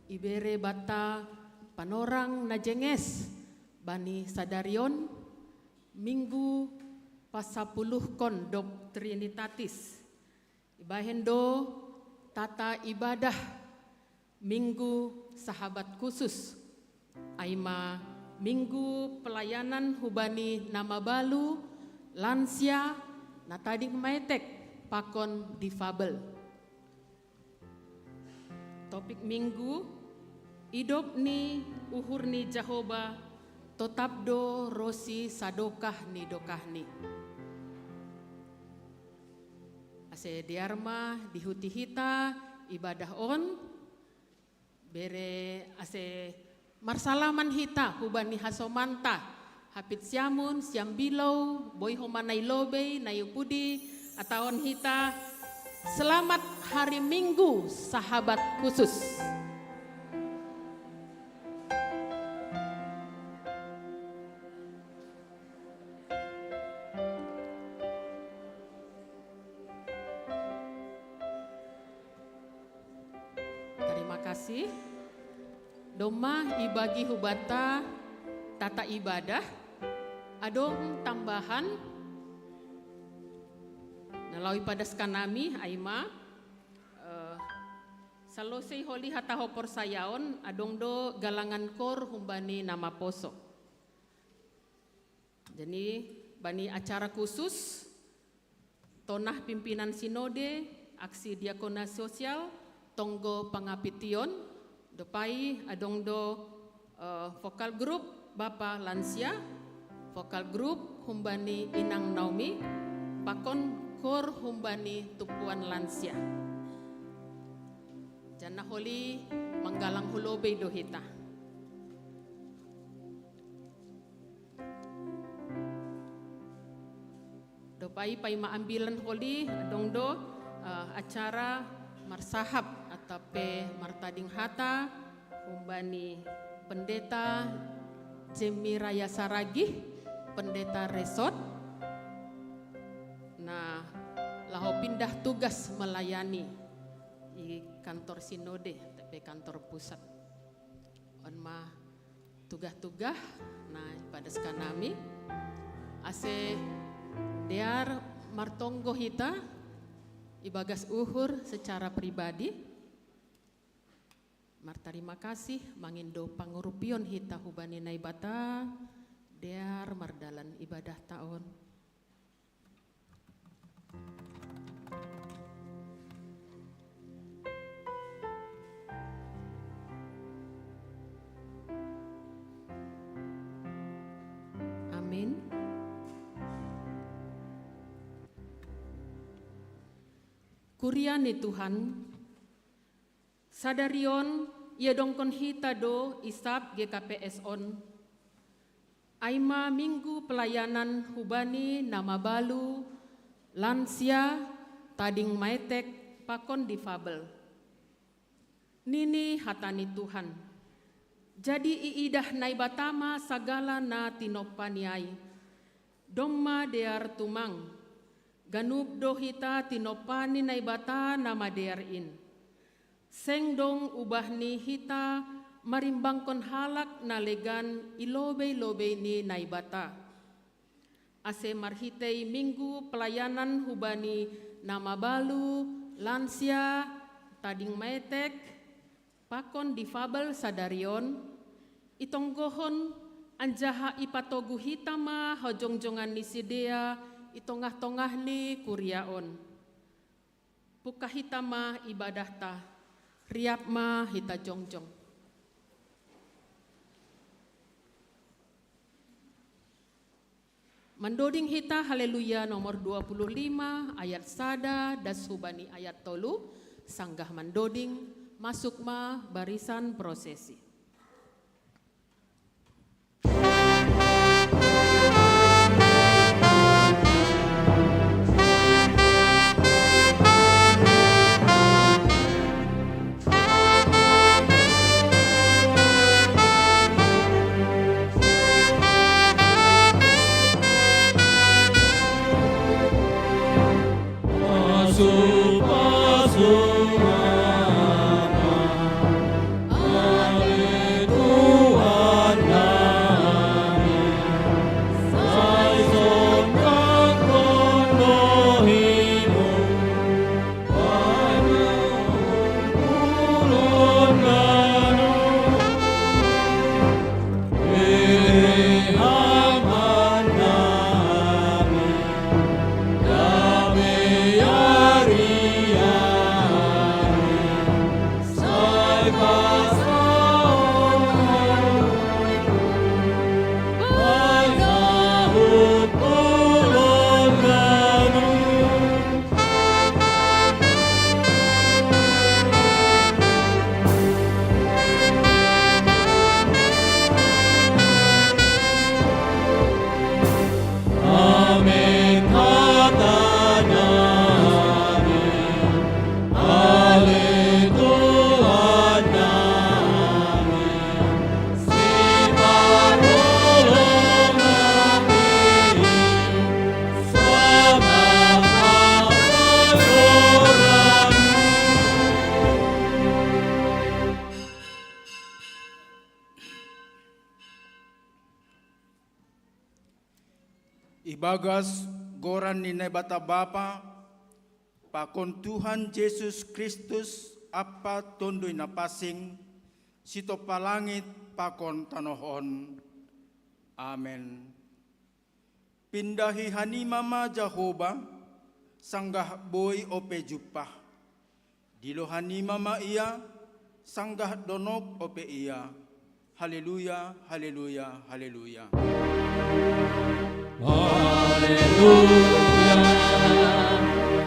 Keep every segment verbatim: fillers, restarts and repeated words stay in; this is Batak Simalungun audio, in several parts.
Ibere bata panorang na jenges bani sadarion, minggu pasapuluhkon dob Trinitatis. Ibahen do tata ibadah minggu sahabat khusus, ai ma minggu pelayanan hubani na mabalu, lansia, na tading maetek, pakon difabel. Topik minggu, idop ni uhur ni Jahoba totap do ronsi sadokah ni dokahni. Ase dear ma dihuti hita ibadah on, bere ase marsalaman hita hubani hasomanta, hapit siamun, siambilou, boi homa nai lobei, nai pudi, ataon hita, selamat hari Minggu, sahabat khusus. Tarima kasih. Domma ibagi hubata tata ibadah, adong tambahan, na laho ipadaskan nami, ai ma, eh, salosei holi hata haporsayaon, adong do galangan kor humbani na maposo. Jadi, bani acara khusus, tonah pimpinan sinode, aksi diakonia sosial, tonggo pangapition, dob ai adong do, eh, vokal grup bapa lansia, vokal grup humbani inang Naomi, pakon kor humbani tumpuan lansia. Janah holi manggalang hu lobei do hita. Dob ai paima ambilan holi, adong do, eh, acara marsahap atau pe martading hata humbani Pendeta Jemmy Raya Saragih, Pendeta Resort, na laho pindah tugas melayani i kantor sinode atau pe kantor pusat. On ma tugah-tugah na ipadaskan nami, ase dear martonggo hita ibagas uhur secara pribadi. Martarima kasih, mangindo pangurupion hita hubani Naibata, dear mardalan ibadahta on. Amin. Kuria ni Tuhan, sadarion iadongkon hita do i sab G K P S on, ai ma minggu pelayanan hubani na mabalu, lansia, tading maetek, pakon difabel. Nini hata ni Tuhan: Jadi iidah Naibata ma sagala na tinompani ai. Domma dear tumang, ganup do hita tinompa ni Naibata na madear in. Seng dong ubahni hita marimbangkon halak na legan i lobei-lobei ni Naibata. Ase marhitei minggu pelayanan hubani na mabalu, lansia, tading maetek, pakon difabel sadarion, itonggohon anjaha ipatogu hita ma hajongjongan ni sidea i tongah-tongah ni kuria on. Pungkah hita ma ibadahta, riap ma hita jongjong. Mandoding hita Haleluya nomor dua puluh lima, ayat sada das hubani ayat tolu, sanggah mandoding, masuk ma barisan prosesi. Ibagas goran ni Naibata Bapa, pakon Tuhan Jesus Kristus, Ampa Tonduy Napansing, sitompa langit pakon tanoh on. Amen. Pindahi hanima ma Jahowa, sanggah boi ope jumpah. Dilo hanima ma Ia, sanggah donok ope Ia. Haleluya, haleluya, haleluya. Haleluya,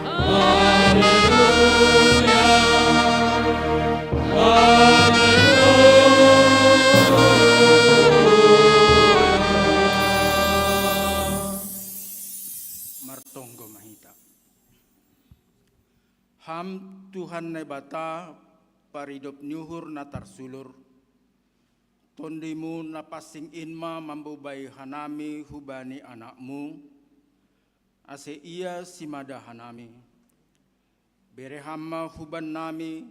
haleluya, haleluya. Martonggo ma hita. Ham Tuhan Naibata, paridop ni uhur na tarsulur, Tonduy-Mu Napansing in ma mambobai hanami hubani Anak-Mu, ase Ia simada hanami. Bere Ham ma hubannami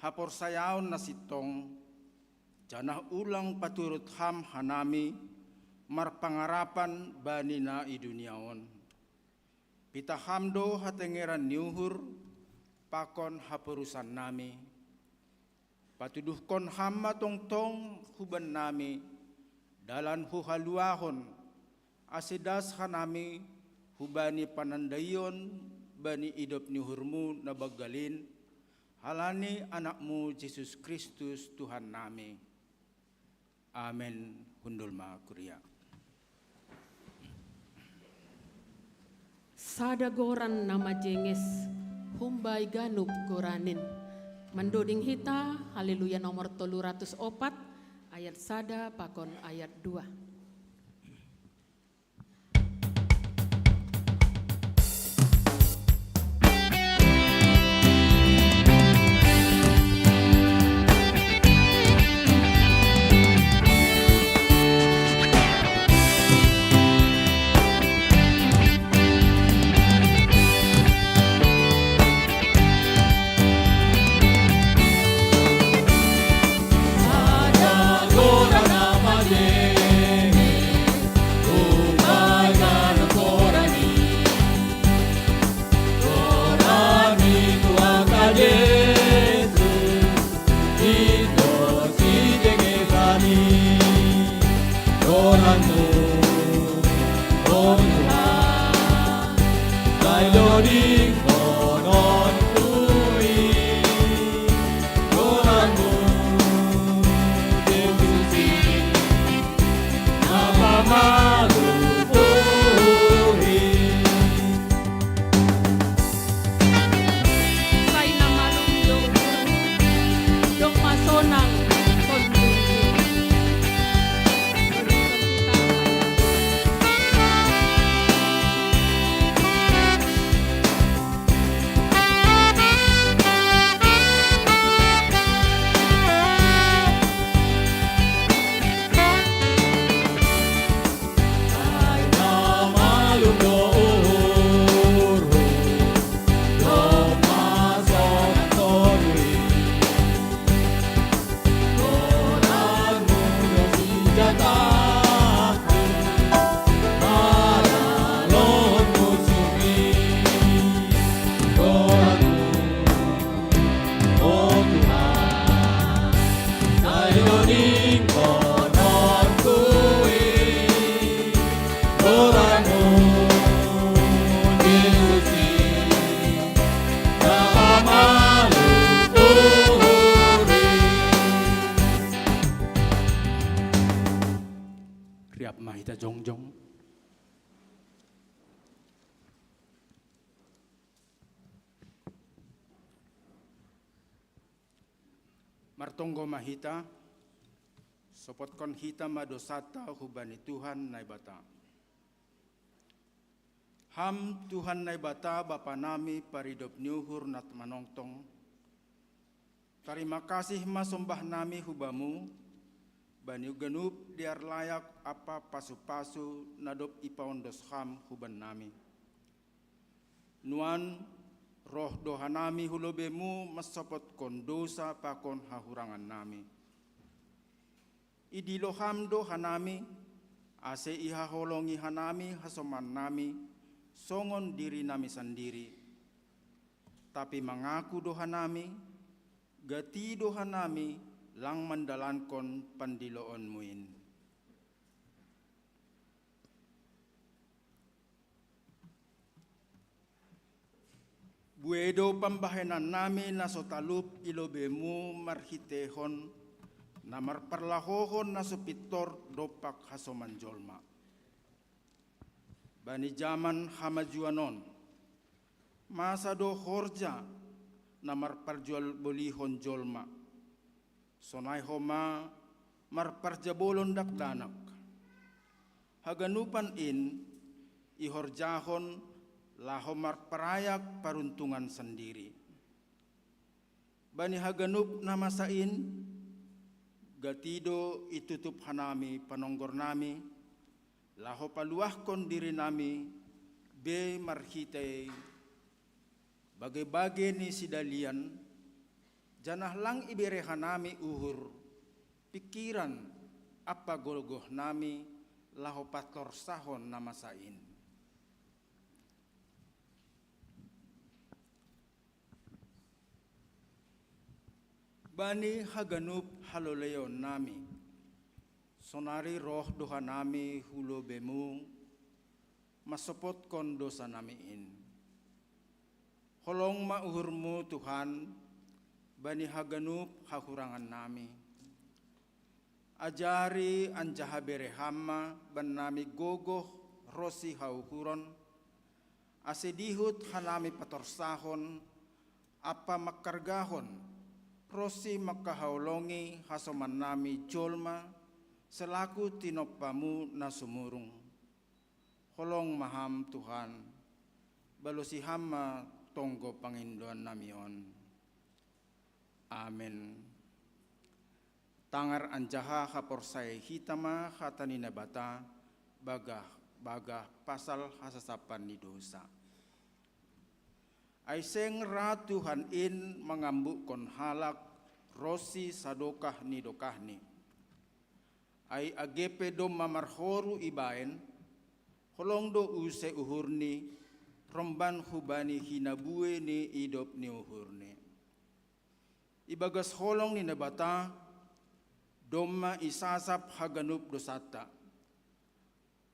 haporsayaon na sintong, janah ulang paturut Ham hanami marpangarapan bani na i dunia on. Pitah Ham do hatengeran ni uhur pakon haporusannami. Patuduhkon Ham ma tongtong hubannami dalan haluahon, ase das hanami hubani panandaion bani idop ni uhur-Mu na banggal in, halani Anak-Mu Jesus Kristus Tuhannami. Amen. Hundul ma kuria. Sada goran na majenges, humbai ganup goran in. Mandoding hita, Haleluya nomor tolu ratus opat, ayat sada pakon ayat dua. Siap ma hita jongjong. Martonggo ma hita, sopotkon hita ma dosanta hubani Tuhan Naibata. Ham Tuhan Naibata Bapa nami paridop ni uhur na manongtong, tarima kasih ma sombah nami hu Bamu, bani ganup dear layak ampa pasu-pasu na dob ipaondos Ham huban nami. Nuan, roh do hanami hu lobeiMu mansopotkon dosa pakon hahurangan nami. Idilo Ham do hanami, ase ihaholongi hanami hasoman nami, songon diri nami sandiri. Tapi mangaku do hanami, gati do hanami lang mandalankon pandiloonMu in. Buei do pambahenan nami na so talup i lobeiMu marhiteihon na marparlahohon na so pintor dompak hasoman jolma. Bani jaman hamajuan on, masa do horja na marparjualbolihon jolma, sonai homa marparjabolon dakdanak. Haganupan in ihorjahon laho marparayak paruntungan sandiri. Bani haganup na masa in, gati do itutup hanami panonggor nami, laho paluahkon diri nami be marhitei bage-bage ni sidalian, janah lang ibere hanami uhur, pingkiran ampa gogoh nami laho patorsahon na masa in. Bani haganup haloleion nami, sonari roh do hanami hu lobeiMu mansopotkon dosa nami in. Holong ma uhurMu, Tuhan, bani haganup hahurangan nami. Ajari anjaha bere Ham ma bannami gogoh ronsi hauhuron, ase dihut hanami patorsahon ampa mangkargahon ronsi mangkaholongi hasomannami jolma selaku tinompaMu na sumurung. Holong ma Ham, Tuhan, balosi Ham ma tonggo pangindoan nami on. Amen. Tangar anjaha haporsayai hita ma hata ni Naibata bagah-bagah pasal hasasapan ni dosa. Ai seng ra Tuhan in mangambukkon halak ronsi sadokah ni dokahni. Ai age pe domma marhoru ibahen, holong do use uhurni romban hubani hinabue ni idop ni uhurni. Ibagas holong ni Naibata, domma isasap haganup dosanta.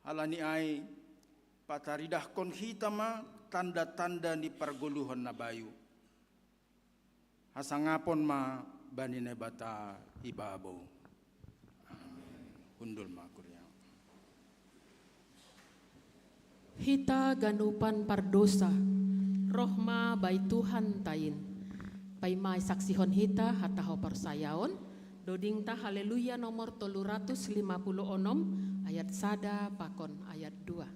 Halani ai, pataridahkon hita ma tanda-tanda ni pargoluhan na bayu. Hasangapon ma bani Naibata ibabou. Amen. Hundul ma kuria. Hita ganupan pardosa, roh ma bai Tuhanta in. Paima isaksihon hita hata haporsayaon, dodingta Haleluya nomor tolu ratus lima puluh onom, ayat sada pakon ayat dua.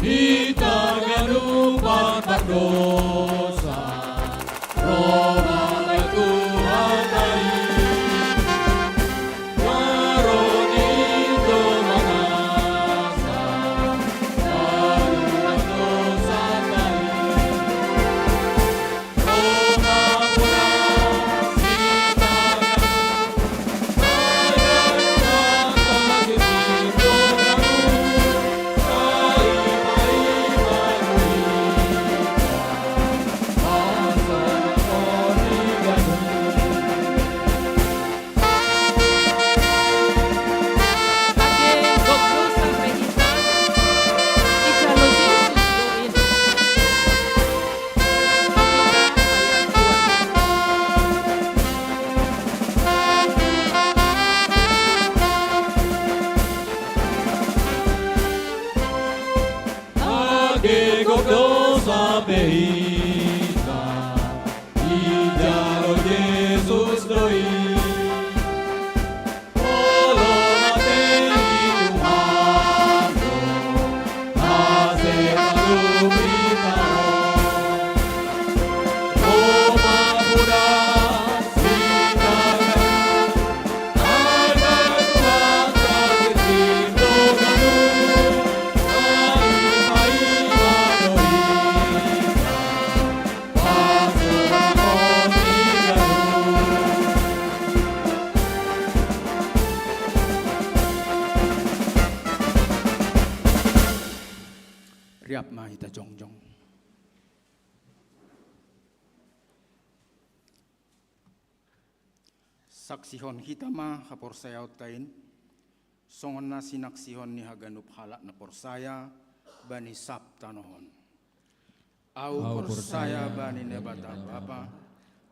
Hita ganupan pardosa, roh ma bai Tuhanta in. Roh ni in do manasa paluah dosanta in. Pe hita, ijalo Jesus do i. Olo mate i Tuhan do, ase malu hita. O mamuda sita. Riap ma hita jongjong. Saksihon hita ma haporsayaonta in, songon na sinaksihon ni haganup halak na porsaya bani sab tanoh on. Ahu porsaya bani Naibata Bapa,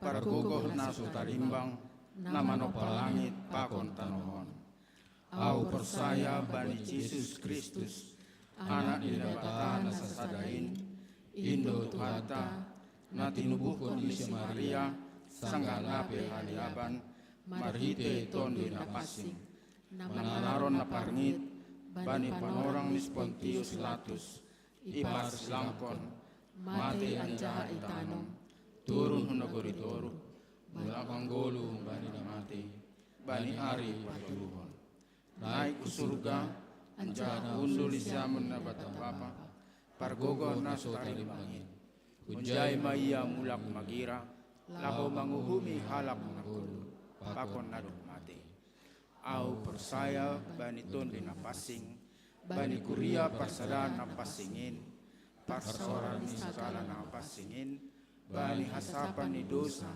pargogoh na so tarimbang, na manompa langit pakon tanoh on. Ahu porsaya bani Jesus Kristus, Anak ni Naibata na sasada in, in do Tuhanta, na tinubuhkon ni si Maria, sanggah na pe haliaban, marhite Tonduy Napansing, na manaron na parngit bani panorang ni si Pontius Latus, iparsilangkon, mate anjaha itanom, turun hu nagori toruh, mulak manggoluh bani na mate, bani ari parjoluhon. Naik hu surga, anjaha hundul di siamun Naibata Bapa, pargogoh na so tarimbang in. Hunjai ma Ia mulak magira, laho manguhumi halak na goluh pakon na dob mate. Ahu porsaya bani Tonduy Napansing, bani kuria parsadaan na pansing in, parsaoran ni sagala na pansing in, bani hasapan ni dosa,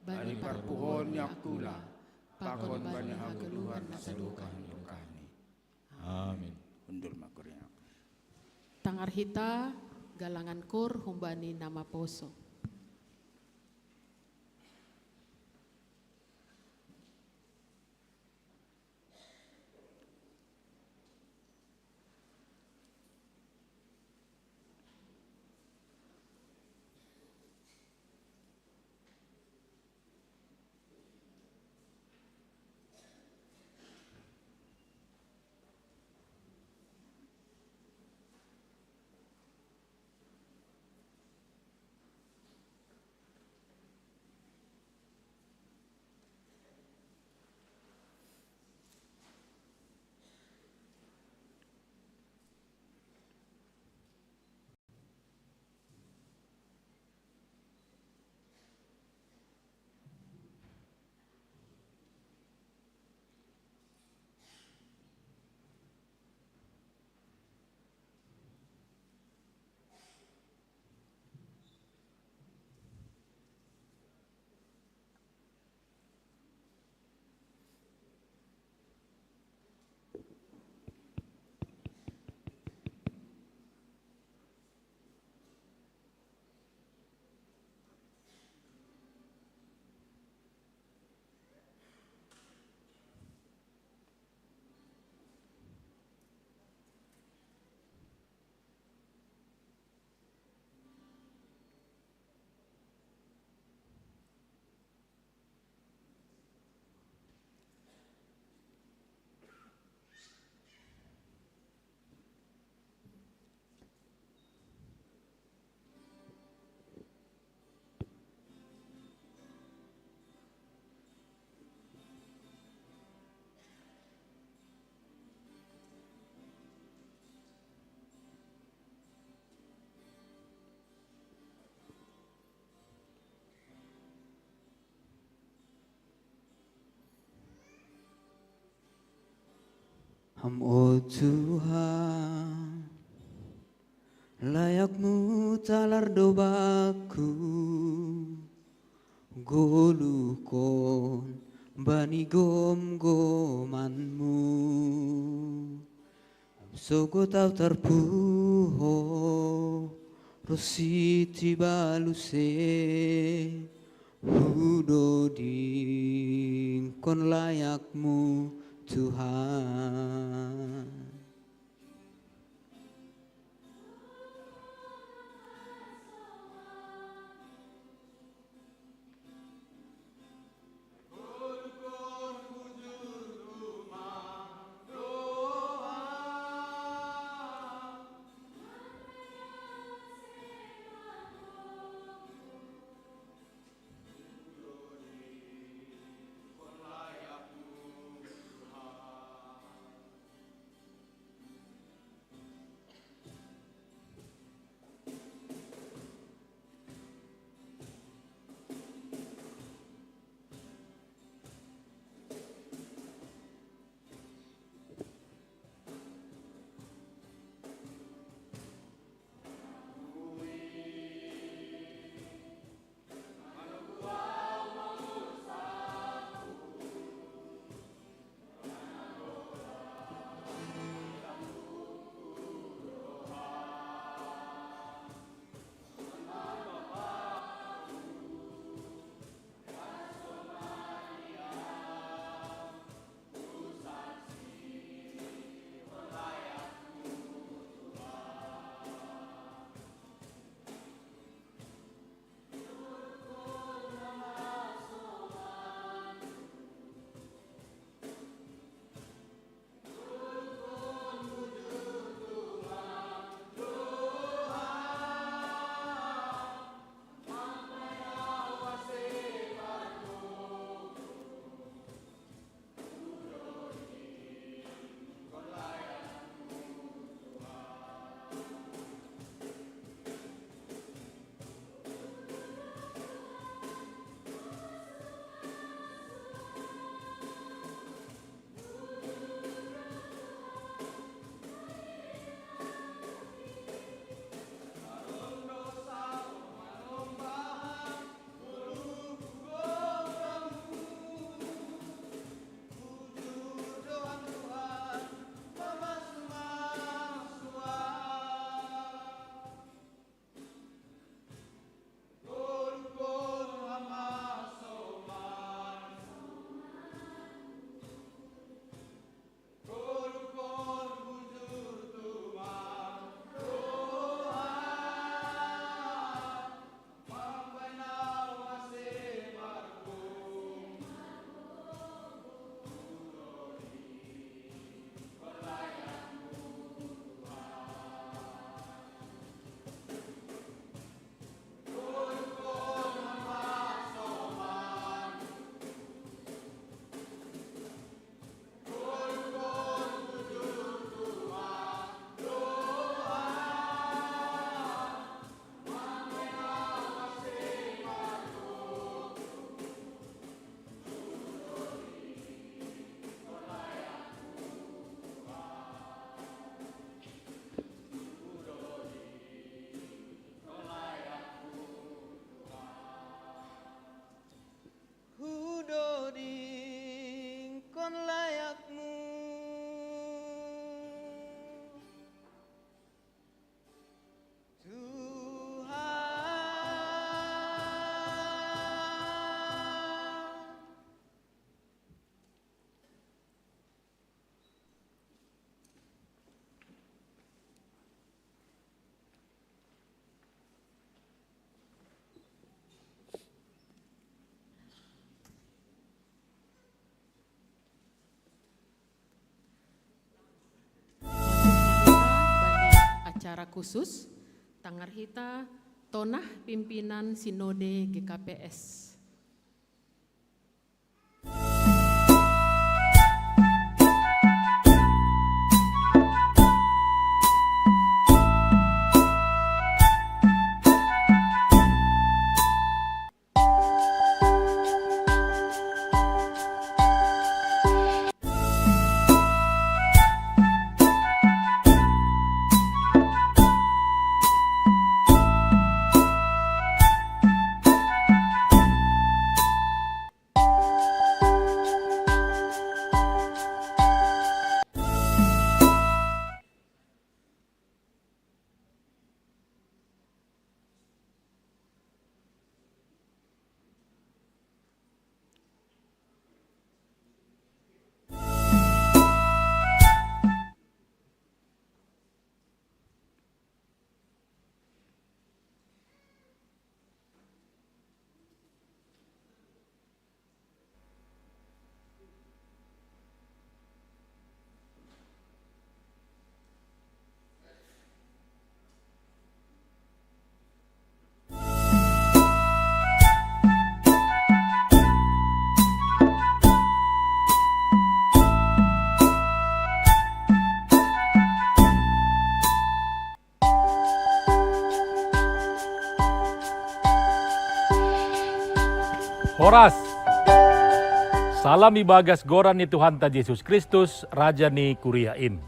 bani parpuhoon ni angkula, pakon bani hagoluhan na sadokah ni dokahni. Amin. Hundul ma kuria. Tangar hita galangan koor humbani na maposo. Ham, o Tuhan, layakmu talar do bakku, goluhkon bani gomgomanmu. Sogot ahu tarpuho ro sitiba luse, hudodingkon layakmu, Tuhan. Khusus, tangar hita tonah pimpinan Sinode G K P S. Horas. Salam ibagas goran ni Tuhanta Jesus Kristus, Raja ni kuria in.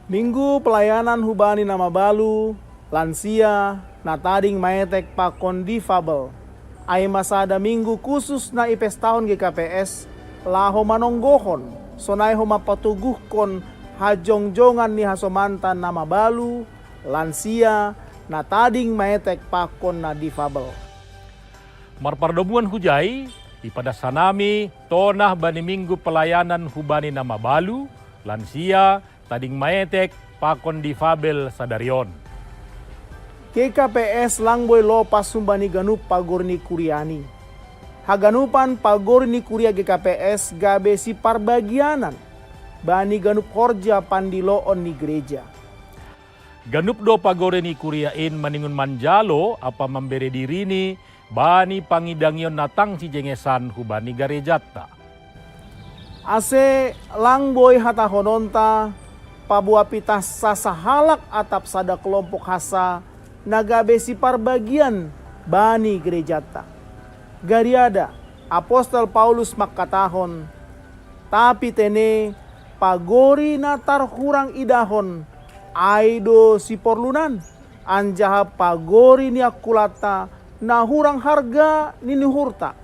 Minggu pelayanan hubani na mabalu, lansia, na tading maetek pakon difabel. Ai ma sada minggu khusus na ipestahon G K P S, laho manonggohon, sonai homa patoguhkon hajongjongan ni hasomanta na mabalu, lansia, na tading maetek pakon na difabel. Marpardomuan hujai, ipadas hanami tonah bani minggu pelayanan hubani na mabalu, lansia, tading maetek, pakon difabel sadari on. G K P S lang boi lopas humbani ganup pagori ni kuriani. Haganupan pagori ni kuria G K P S gabe siparbagianan bani ganup horja pandiloon ni gereja. Ganup do pagori ni kuria in maningon manjalo ampa mambere dirini bani pangidangion na tang sijengesan hubani garejanta. Ase lang boi hatahononta, paboa pitah sasahalak atap sada kelompok hansa na gabe siparbagian bani gerejanta. Gariada, apostel Paulus mangkatahon, tapi tene pagori na tarhurang idahon, ai do siporlunan, anjaha pagori ni angkulanta na hurang harga nini uhurta,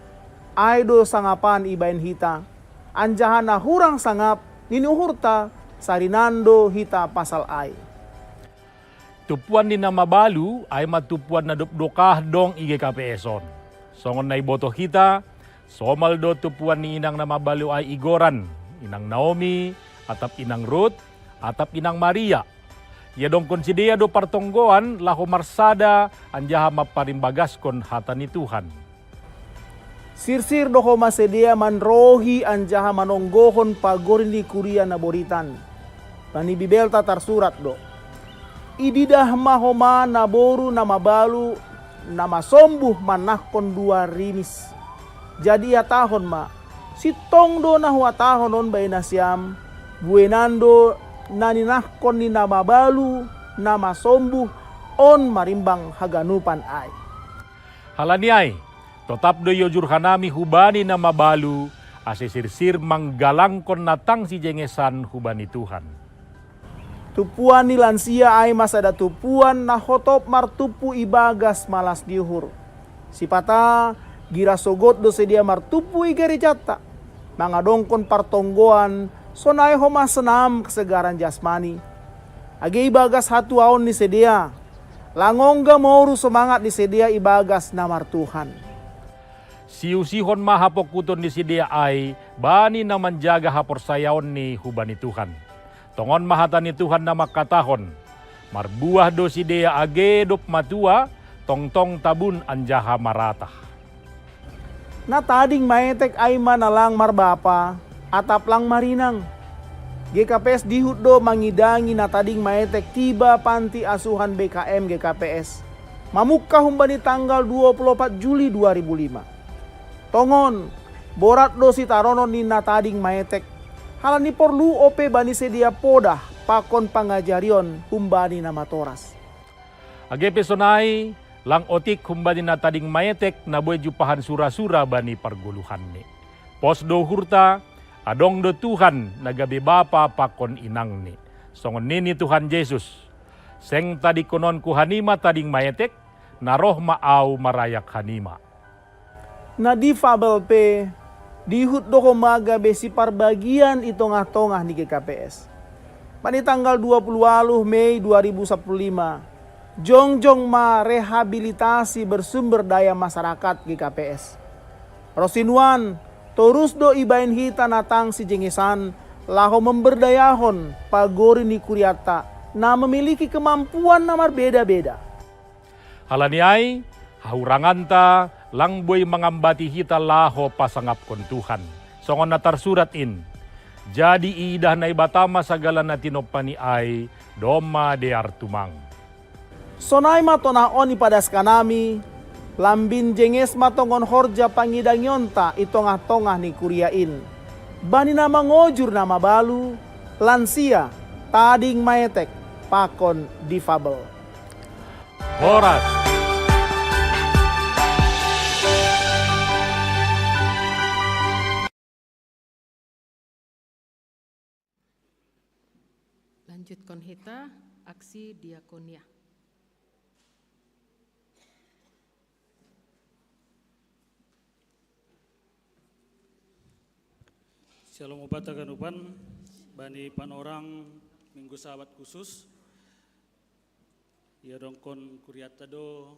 ai do sangapan ibahen hita, anjaha na hurang sangap nini uhurta, sarinan do hita pasal ai. Tumpuan ni na mabalu ai ma tumpuan na dob dokah dong i G K P S on. Songon na ibotoh hita, somal do tumpuan ni inang na mabalu ai igoran, inang Naomi, atap inang Rut, atap inang Maria. Iadongkon sidea do partonggoan laho marsada anjaha mamparimbagaskon hata ni Tuhan. Sirsir do homa sidea manrohi anjaha manonggohon pagori ni kuria na boritan. Bani Bibelta tarsurat do: Ididah ma homa naboru na mabalu na masombuh manahkon dua rimis. Jadi ihatahon ma: Sintong do na huhatahon on bahen nasiam, bueinan do na ninahkon ni na mabalu na masombuh on marimbang haganupan ai. Halani ai, totap do iojur hanami hubani na mabalu, ase sirsir manggalangkon na tang sijengesan hubani Tuhan. Tumpuan ni lansia ai ma sada tumpuan na hotop martumpu ibagas malas ni uhur. Sipata gira sogot do sidea martumpu i garejanta, mangadongkon partonggoan, sonai homa senam kesegaran jasmani. Age ibagas hatuaon ni sidea, lang ongga moru semangat ni sidea ibagas na martuhan. Siusihon ma hapongkuton ni sidea ai bani na manjaga haporsayaonni hubani Tuhan. Tongon ma hata ni Tuhan na mangkatahon: Marbuah do sidea age dob matua, tongtong tabun anjaha maratah. Na tading maetek ai ma na lang marbapa, atap lang marinang. G K P S dihut do mangidangi na tading maetek tiba panti asuhan B K M G K P S. Mamungka humbani tanggal dua puluh opat Juli dua ribu lima. Tongon, borat do sitaronon ni na tading maetek. Halani porlu ope bani sedia podah pakon pangajarion humbani na matoras. Age pe sonai, lang otik humbani na tading maetek na boi jumpahan sura-sura bani pargoluhanni. Pos do uhurta, adong do Tuhan na gabe bapa pakon inangni. Songon nini Tuhan Jesus, seng tadingkononku hanima tading maetek, na roh ma au marayak hanima. Na difabel pe, dihut do homa gabe siparbagian i tongah-tongah ni G K P S. Bani tanggal dua puluh waluh Mei dua ribu sapuluh lima, jongjong ma rehabilitasi bersumber daya masyarakat G K P S. Rosinuan, torus do ibaen hita na tang sijengesan, laho memberdayahon pagori ni kuriatta na memiliki kemampuan na marbeda-beda. Halani ai, hahuranganta lang boi mangambati hita laho pasangapkon Tuhan. Songon na tarsurat in, jadi iidah Naibata ma sagala na tinompani ai, domma dear tumang. Sonai ma tonah on ipadaskanami, lambin jenges ma tongon horja pangidangionta i tongah-tongah ni kuria in. Bani na mangojur na mabalu, lansia, tading maetek, pakon difabel. Horas. Lanjutkon hita aksi diakonia. Shalom upat haganupan, bani panorang Minggu Sabat khusus, ia dongkon kuriatta do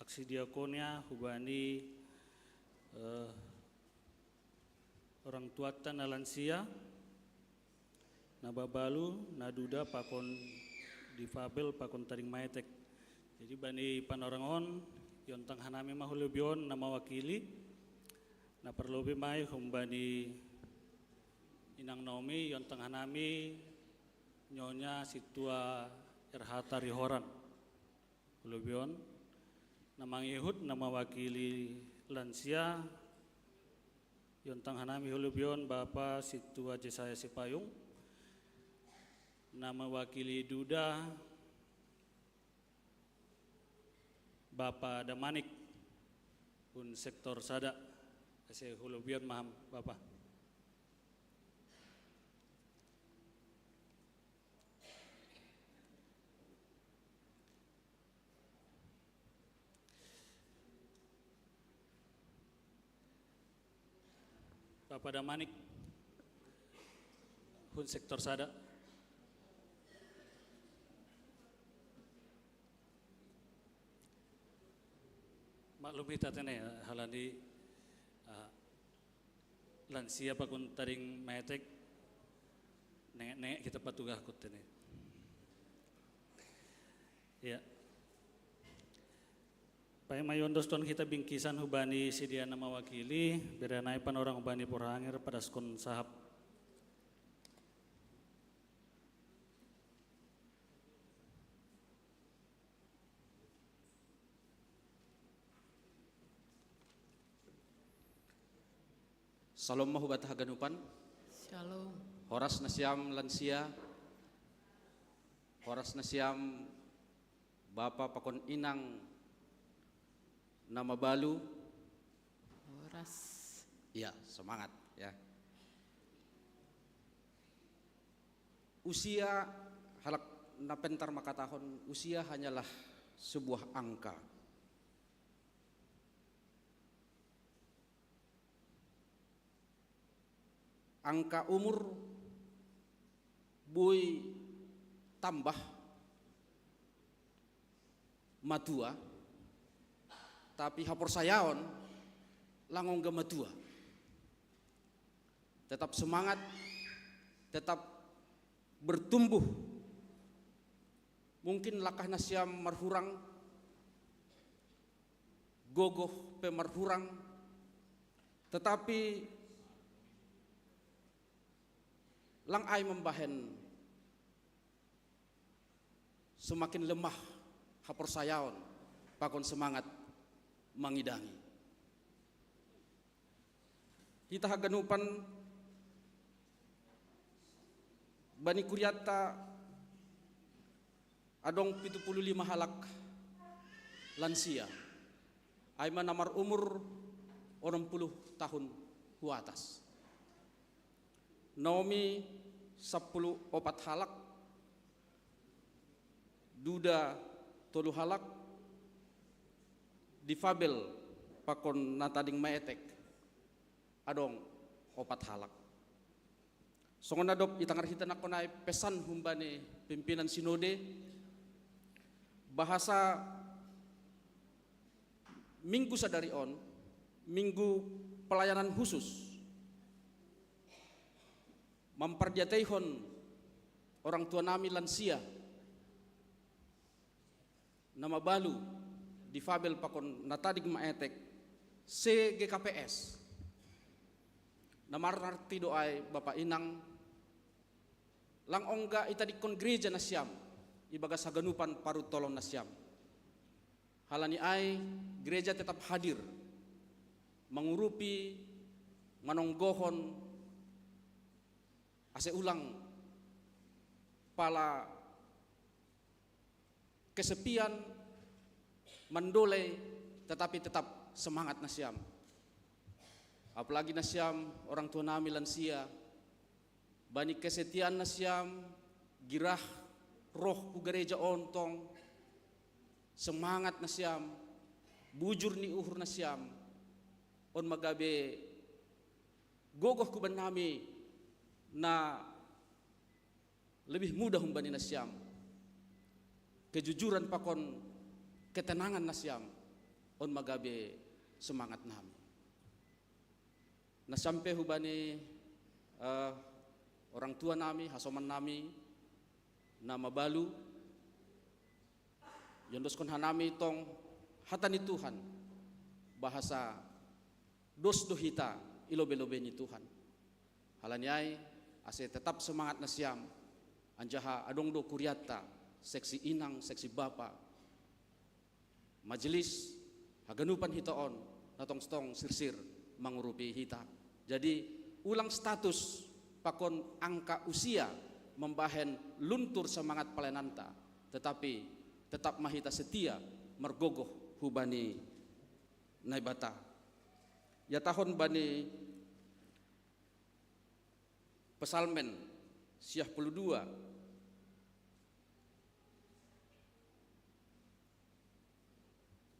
aksi diakonia hubani eh, orang tuatta na lansia, na babalu, na duda pakon difabel pakon tading maetek. Jadi bani panorang on, iontang hanami ma hulobi on na mawakili, na parlobi ma i humbani inang Naomi, iontang hanami Nyonya Situa R H Tarihoran. Hulobi on, na mangihut na mawakili lansia, iontang hanami hulobi on Bapa Situa Jesaya Sipayung, na mawakili duda Bapa Damanik, hun sektor sada, ase hulobi on ma ham Bapa. Bapa Damanik, hun sektor sada. Maklum hita tene, halani ah, lansia pakon tading maetek, nengek-nengek hita patugahkon tene. Ya. Paima iondoskon hita bingkisan hubani sidea na mawakili, bere nai panorang hubani porhanger padaskon sahap. Shalom ma hubata haganupan. Shalom. Horas nasiam lansia. Horas nasiam bapa pakon inang na mabalu. Horas. Ya, semangat ya. Usia, halak na pentar makatahon, usia hanyalah sebuah angka. Angka umur boi tambah matua, tapi haporsayaon lang ongga matua. Tetap semangat, tetap bertumbuh. Mungkin langkah nasiam marhurang, gogoh pe marhurang, tetapi Lang ai mambahen semakin lemah haporsayaon pakon semangat mangidangi. Hita haganupan bani kuriatta adong pitu puluh lima halak lansia, ai ma na marumur onom puluh tahun hu atas. Naomi sampulu opat halak, duda tolu halak, difabel pakon na tading maetek adong opat halak. Songon na dob itangar hita nangkon ai pesan humbani pimpinan sinode, bahasa minggu sadari on, minggu pelayanan khusus, mampardiateihon orang tua nami lansia na mabalu, difabel pakon na tading maetek, se G K P S. Na marnarti do ai bapa inang, lang ongga itadingkon gereja nasiam ibagas haganupan parutolon nasiam. Halani ai gereja tetap hadir, mangurupi, manonggohon, ase ulang pala kesepian mandolei, tetapi tetap semangat nasiam. Apalagi nasiam orang tua nami lansia, bani kesetiaan nasiam, girah roh hu gereja on tong, semangat nasiam, bujur ni uhur nasiam, on ma gabe gogoh huban nami na lebih mudah humbani nasiam. Kejujuran pakon ketenangan nasiam, on ma gabe semangat nami. Nasiam pe hubani, eh, orang tua nami, hasoman nami na mabalu, iondoskon hanami tong hata ni Tuhan, bahasa dos do hita i lobei-lobei ni Tuhan. Halani ai, ase tetap semangat nasiam, anjaha adong do kuriatta, seksi inang, seksi bapa, majelis, haganupan hita on, na tongtong sirsir mangurupi hita. Jadi, ulang status pakon angka usia mambahen luntur semangat pelayananta, tetapi tetap ma hita setia margogoh hubani Naibata. Ihatahon bani Psalmen siah puluh dua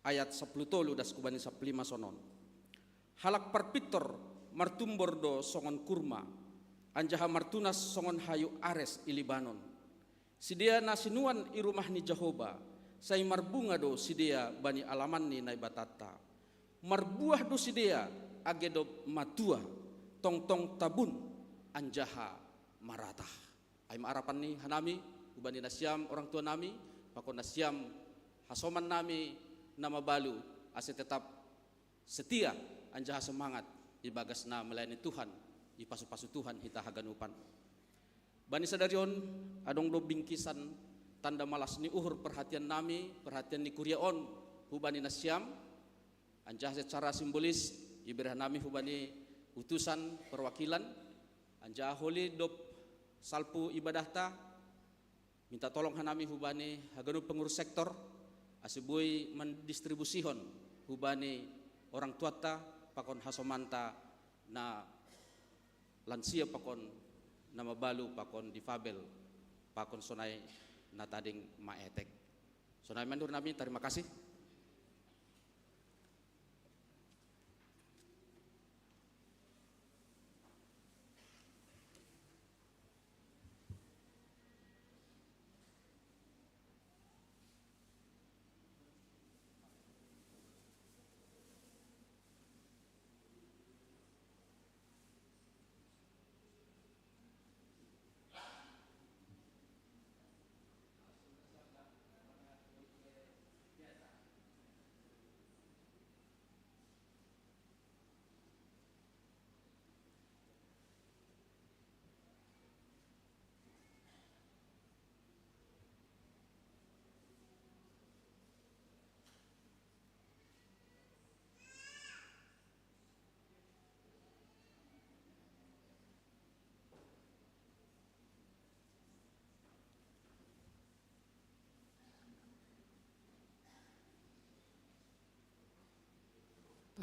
ayat sampulu tolu das hubani sampulu lima sonon. Halak parpintor martumbor do songon kurma, anjaha martunas songon hayu ares i Libanon. Sidea na sinuan i rumah ni Jahowa, sai marbunga do sidea bani alaman ni Naibatanta. Marbuah do sidea age dob matua, tongtong tabun anjaha maratah. Ai ma arapan ni hanami, hubani nasiam orang tua nami, pakon nasiam hasoman nami na mabalu, ase tetap setia anjaha semangat ibagas na melayani Tuhan, ipasu-pasu Tuhan hita haganupan. Bani sadari on, adong do bingkisan tanda malas ni uhur perhatian nami, perhatian ni kuria on hubani nasiam, anjaha secara simbolis ibere hanami hubani utusan perwakilan, anjaha holi dob salpu ibadahta, minta tolong hanami hubani haganup pengurus sektor, ase boi mendistribusihon hubani orang tuanta pakon hasomanta na lansia pakon na mabalu pakon difabel pakon sonai na tading maetek. Sonai ma ni uhur nami, tarima kasih.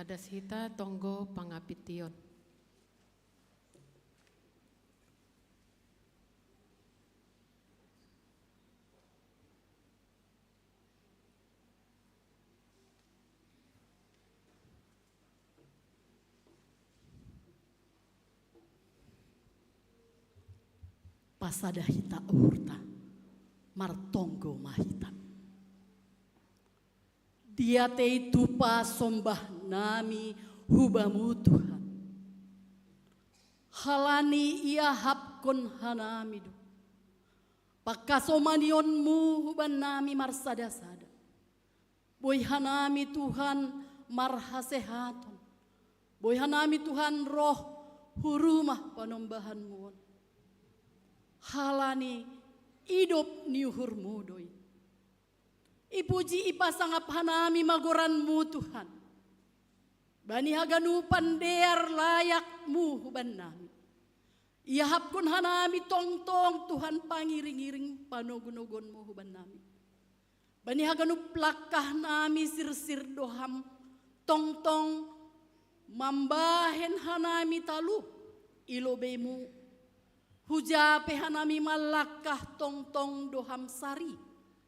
Adas hita tonggo pangapition. Pasada hita uhurta, martonggo ma hita. Diatei tupa sombah nami hu Bamu Tuhan. Halani iahapkon hanami do pangkasomanion-Mu hubannami marsada-sada. Boi hanami Tuhan marhasehaton. Boi hanami Tuhan roh hu rumah panombahan-Mu on. Halani idop ni uhur-Mu do i. Ipuji ipasangap hanami ma goran-Mu Tuhan. Bani haganupan dear layak-Mu hubannami. Iahapkon hanami tongtong Tuhan pangiring-iring panogu-nogon-Mu hubannami. Bani haganup langkah nami sirsir do Ham tongtong mambahen hanami talup i lobei-Mu. Huja pe hanami mallangkah tongtong do Ham sari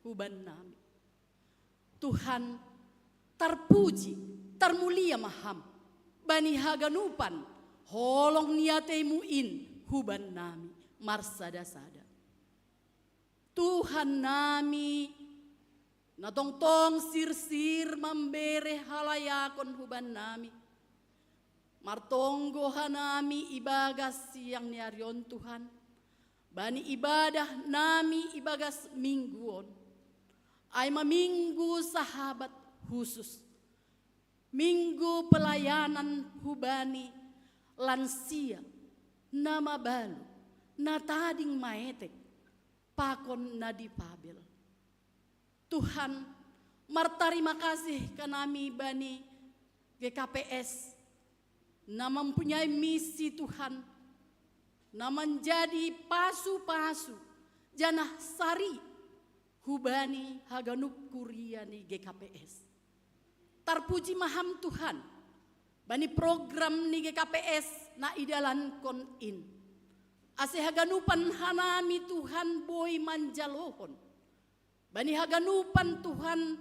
hubannami. Tuhan, tarpuji, tarmulia ma Ham bani haganupan holong ni atei-Mu in hubannami marsada-sada. Tuhan nami, na tongtong sirsir mambere halayakon hubannami. Martonggo hanami ibagas siang ni ari on Tuhan, bani ibadah nami ibagas minggu on. Ai ma minggu sahabat khusus, minggu pelayanan hubani lansia, na mabalu, na tading maetek, pakon na dipabel. Tuhan, martarima kasih hanami bani G K P S, na mempunyai misi Tuhan, na menjadi pasu-pasu, janah sari hubani haganup kuria ni G K P S. Tarpuji ma Ham Tuhan, bani program ni G K P S na idalankon in. Ase haganupan hanami Tuhan boi manjalohon. Bani haganupan Tuhan,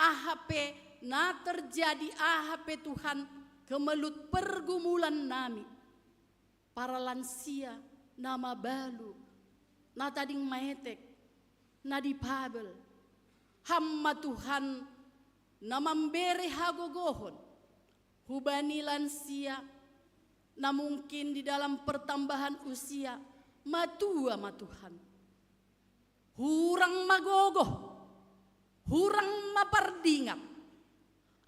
aha pe na terjadi, aha pe Tuhan kemelut pergumulan nami. Para lansia, na mabalu, na tading maetek, na dipabel. Ham ma Tuhan, na mambere hagogohon hubani lansia, na mungkin di dalam pertambahan usia, matua ma Tuhan. Hurang magogoh, hurang mapardingat,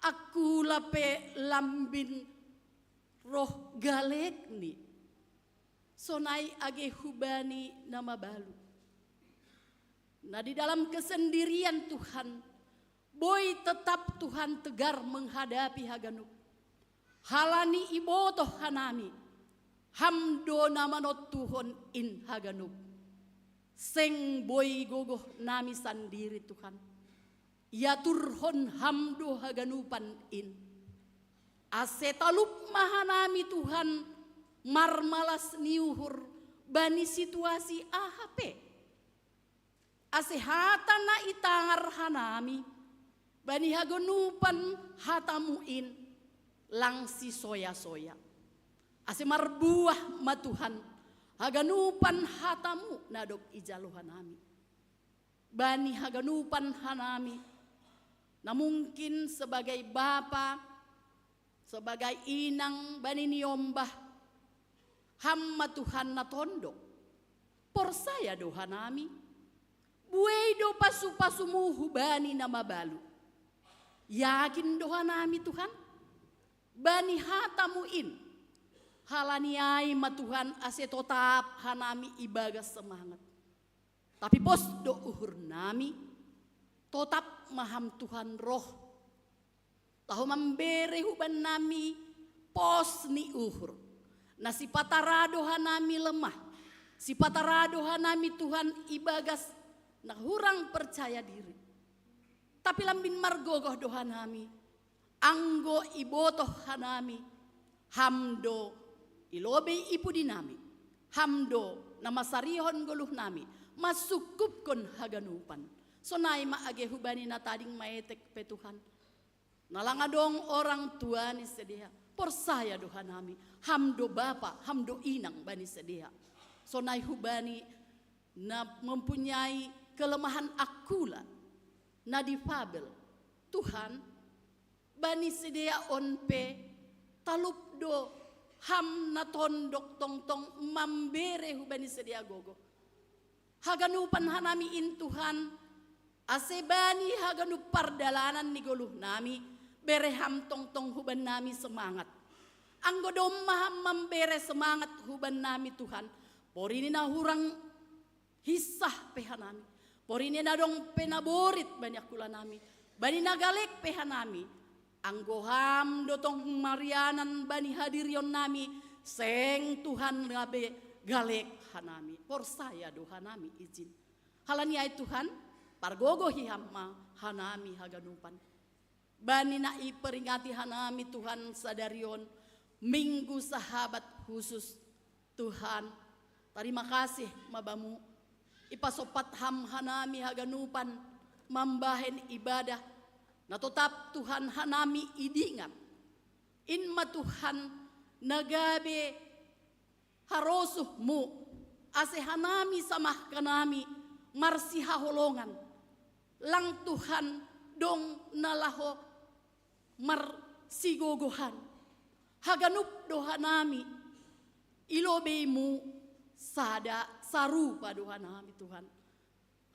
angkula pe lambin roh galekni, sonai age hubani na mabalu. Na di dalam kesendirian Tuhan, boi tetap Tuhan tegar menghadapi haganup. Halani ibotoh hanami, Ham do na manontuhon in haganup. Seng boi gogoh nami sandiri Tuhan. Iaturhon Ham do haganupan in. Ase talup ma hanami Tuhan marmalas ni uhur bani situasi aha pe. Ase hata na itangar hanami, bani haganupan hata-Mu in, lang sisoya-soya. Ase marbuah ma Tuhan, haganupan hata-Mu na dob ijalo hanami. Bani haganupan hanami, na mungkin sebagai bapa, sebagai inang bani niombah, Ham ma Tuhan na tondong. Porsaya do hanami, buei do pasu-pasu-Mu hubani na mabalu. Yakin do hanami Tuhan, bani hata-Mu in, halani ai ma Tuhan ase totap hanami ibagas semangat. Tapi pos do uhur nami, totap ma Ham Tuhan roh. Laho mambere hubannami pos ni uhur. Na sipatara do hanami lemah, sipatara do hanami Tuhan ibagas na hurang percaya diri. Tapi lambin margogoh do hanami, Anggo ibotoh hanami, Ham do i lobei i pudinami, Ham do na masarihon goluhnami, mansungkupkon haganupan. Sonai ma age hubani na tading maetek pe Tuhan, na lang adong orang tua ni sidea, porsaya do hanami, Ham do bapa, Ham do inang bani sidea. Sonai hubani na mempunyai kelemahan angkula, na difabel, Tuhan, bani sidea on pe talup do Ham na tondok tongtong mambere hubani sidea gogo. Haganupan hanami in Tuhan, ase bani haganup pardalanan ni goluhnami, bere Ham tongtong hubannami semangat. Anggo domma Ham mambere semangat hubannami Tuhan, porini na hurang hinsah pe hanami, porini na adong pe na borit bani angkulanami, bani na galek pe hanami, anggo Ham do tong marianan bani hadirionnami, seng Tuhan gabe galek hanami, porsaya do hanami ijin. Halani ai Tuhan, pargogohi Ham ma hanami haganupan. Bani na iperingati hanami Tuhan sadari on, Minggu Sahabat khusus, Tuhan, tarima kasih ma Bamu, ipasompat Ham hanami haganupan mambahen ibadah, na totap Tuhan hanami idingat. In ma Tuhan na gabe harosuhMu, ase hanami samahkanami marsihaholongan, lang Tuhan dong na laho marsigogohan. Haganup do hanami i lobeiMu, sada sarupa do hanami Tuhan.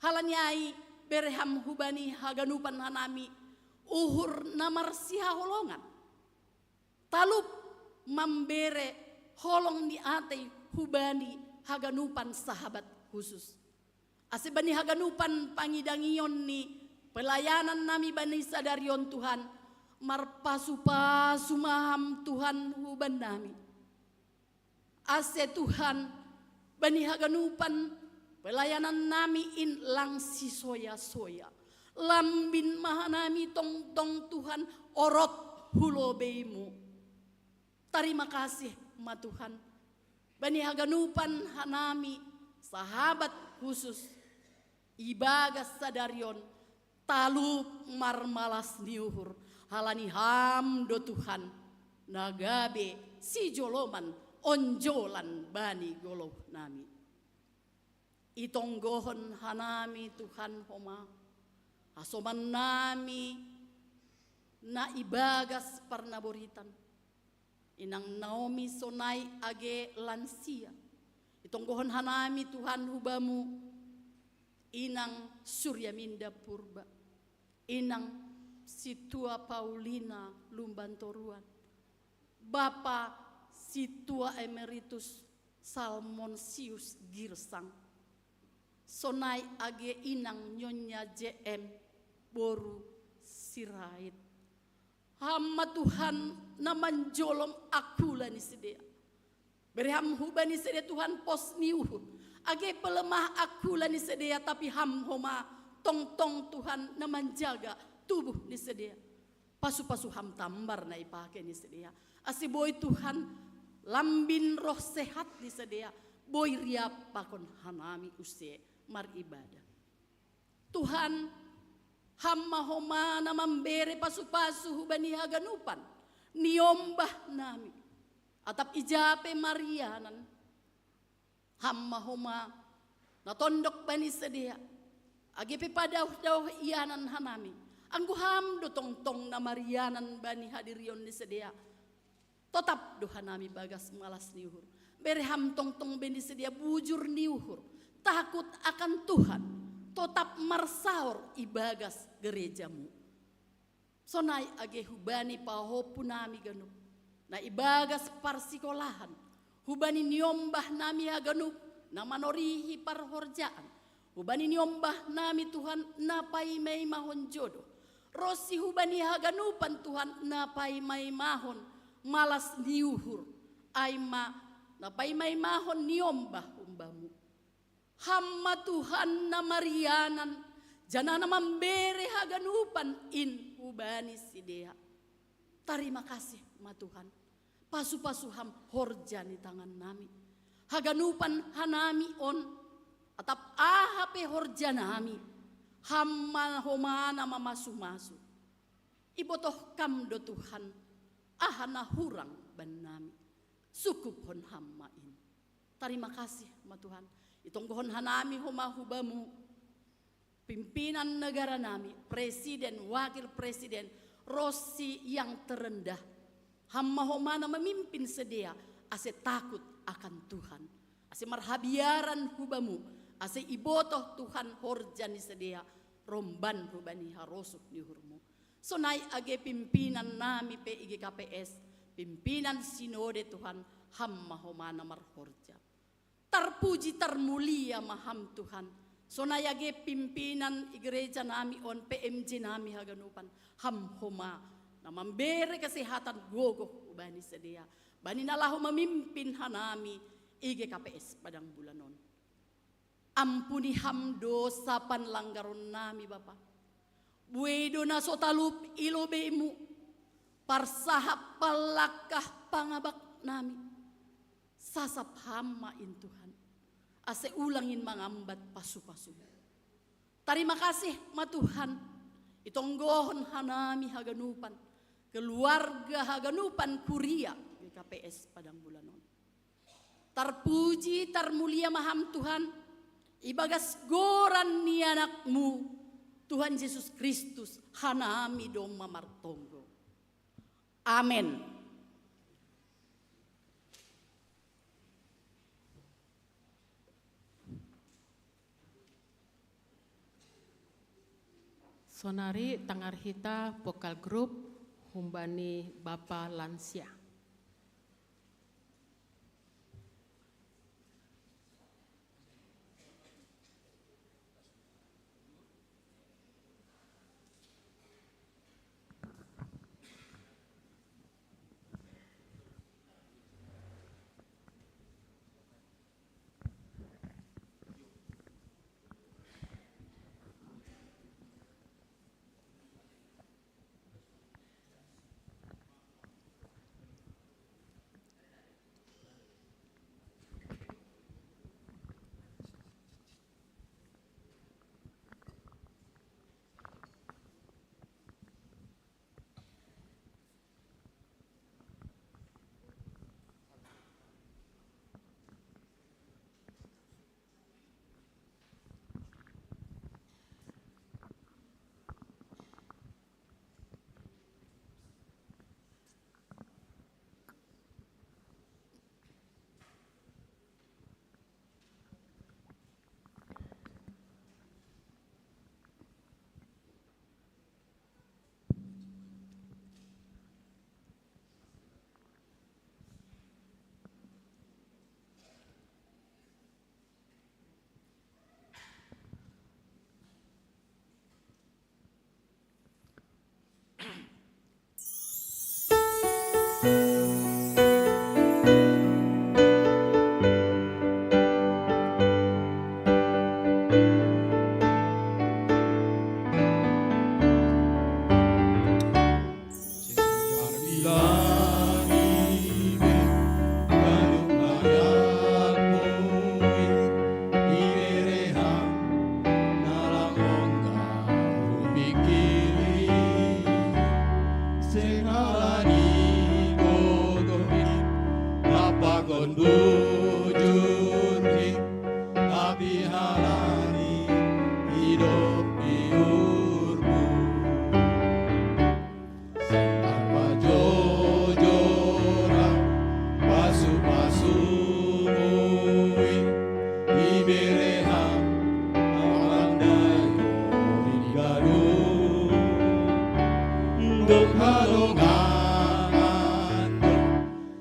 Halani ai bere Ham hubani haganupan hanami uhur na marsihaholongan, talup mambere holong ni atei hubani haganupan Sahabat khusus. Ase bani haganupan pangidangion ni pelayanannami bani sadari on Tuhan, marpasupasu ma Ham Tuhan hubannami. Ase Tuhan, bani haganupan pelayanannami in lang sisoya-soya. Lambin ma hanami tongtong Tuhan orot hu lobeiMu. Tarima kasih ma Tuhan, bani haganupan hanami Sahabat khusus, ibagas sadari on talup marmalas ni uhur, halani Ham do Tuhan na gabe sijoloman onjolan bani goluhnami. Itonggohon hanami Tuhan homa hasomannami na ibagas parnaboritan, Inang Naomi sonai age lansia. Itonggohon hanami Tuhan hu Bamu Inang Suryaminda Purba, Inang Sintua Paulina Lumbantoruan, Bapa Sintua Emeritus Salmonsius Girsang, sonai age Inang Nyonya J M boru Sirait. Ham ma Tuhan na manjolom angkula ni sidea. Bere Ham hubani sidea Tuhan pos ni uhur. Age pe lemah angkula ni sidea, tapi Ham homa tongtong Tuhan na manjaga tubuh ni sidea. Pasu-pasu Ham tambar na ipake ni sidea, ase boi Tuhan lambin roh sehat ni sidea, boi riap pakon hanami use maribadah. Tuhan, Ham ma homa na mambere pasu-pasu hubani haganupan niombahnami. Atap ija pe marianan, Ham ma homa na tondok bani sidea. Age pe padauh-dauh ianan hanami, anggo Ham do tongtong na marianan bani hadirion ni sidea, totap do hanami bagas malas ni uhur. Bere Ham tongtong be ni sidea bujur ni uhur, takut akan Tuhan, totap marsaor ibagas gereja-Mu. Sonai age hubani pahompunami ganup na ibagas parsikolahan, hubani niombahnami haganup na manorihi parhorjaan, hubani niombahnami Tuhan na paima-imahon jodoh, ronsi hubani haganupan Tuhan na paima-imahon malas ni uhur, ai ma na paima-imahon niombah umbamu. Ham ma Tuhan na marianan, janah na mambere haganupan in hubani sidea. Tarima kasih ma Tuhan. Pasu-pasu Ham horja ni tangan nami. Haganupan hanami on, atap aha pe horja nami, Ham ma homa na mamasu-masu. Ibotoh Kam do Tuhan, aha na hurang bannami. Sukuphon Ham ma in. Tarima kasih ma Tuhan. Itonggohon hanami homa hu Bamu pimpinan negara nami, presiden, wakil presiden, ronsi yang terendah. Ham ma homa na mamimpin sidea, ase takut akan Tuhan. Ase marhabiaran hu Bamu, ase ibotoh Tuhan horja ni sidea, romban hubani harosuh ni uhurMu. Sonai age pimpinan nami pe i G K P S, pimpinan sinode Tuhan, Ham ma homa na marhorja. Tarpuji tarmulia ma Ham Tuhan. Sonai age pimpinan i gereja nami on, P M J nami haganupan, Ham homa na mambere kesehatan gogoh hubani sidea, bani na laho mamimpin hanami i G K P S Padang Bulan on. Ampuni Ham dosa panlanggaron nami, Bapa. Buei do na so talup i lobeiMu, parsahap panlangkah pangabak nami. Sasap Ham ma in Tuhan, ase ulang in mangambat pasu-pasu-Mu. Tarima kasih ma Tuhan, itonggohon hanami haganupan, keluarga haganupan kuria G K P S Padang Bulan on. Tarpuji tarmulia ma Ham Tuhan, ibagas goran ni AnakMu, Tuhan Jesus Kristus, hanami domma martonggo. Amen. Sonari tangar hita vokal grup humbani Bapa Lansia. Bujur ni tapi halani idop di uhurmu. Sing tarpajojoran pasu-pasumu i, ibere Ham amang dayo di ganup. Dok halongangan dok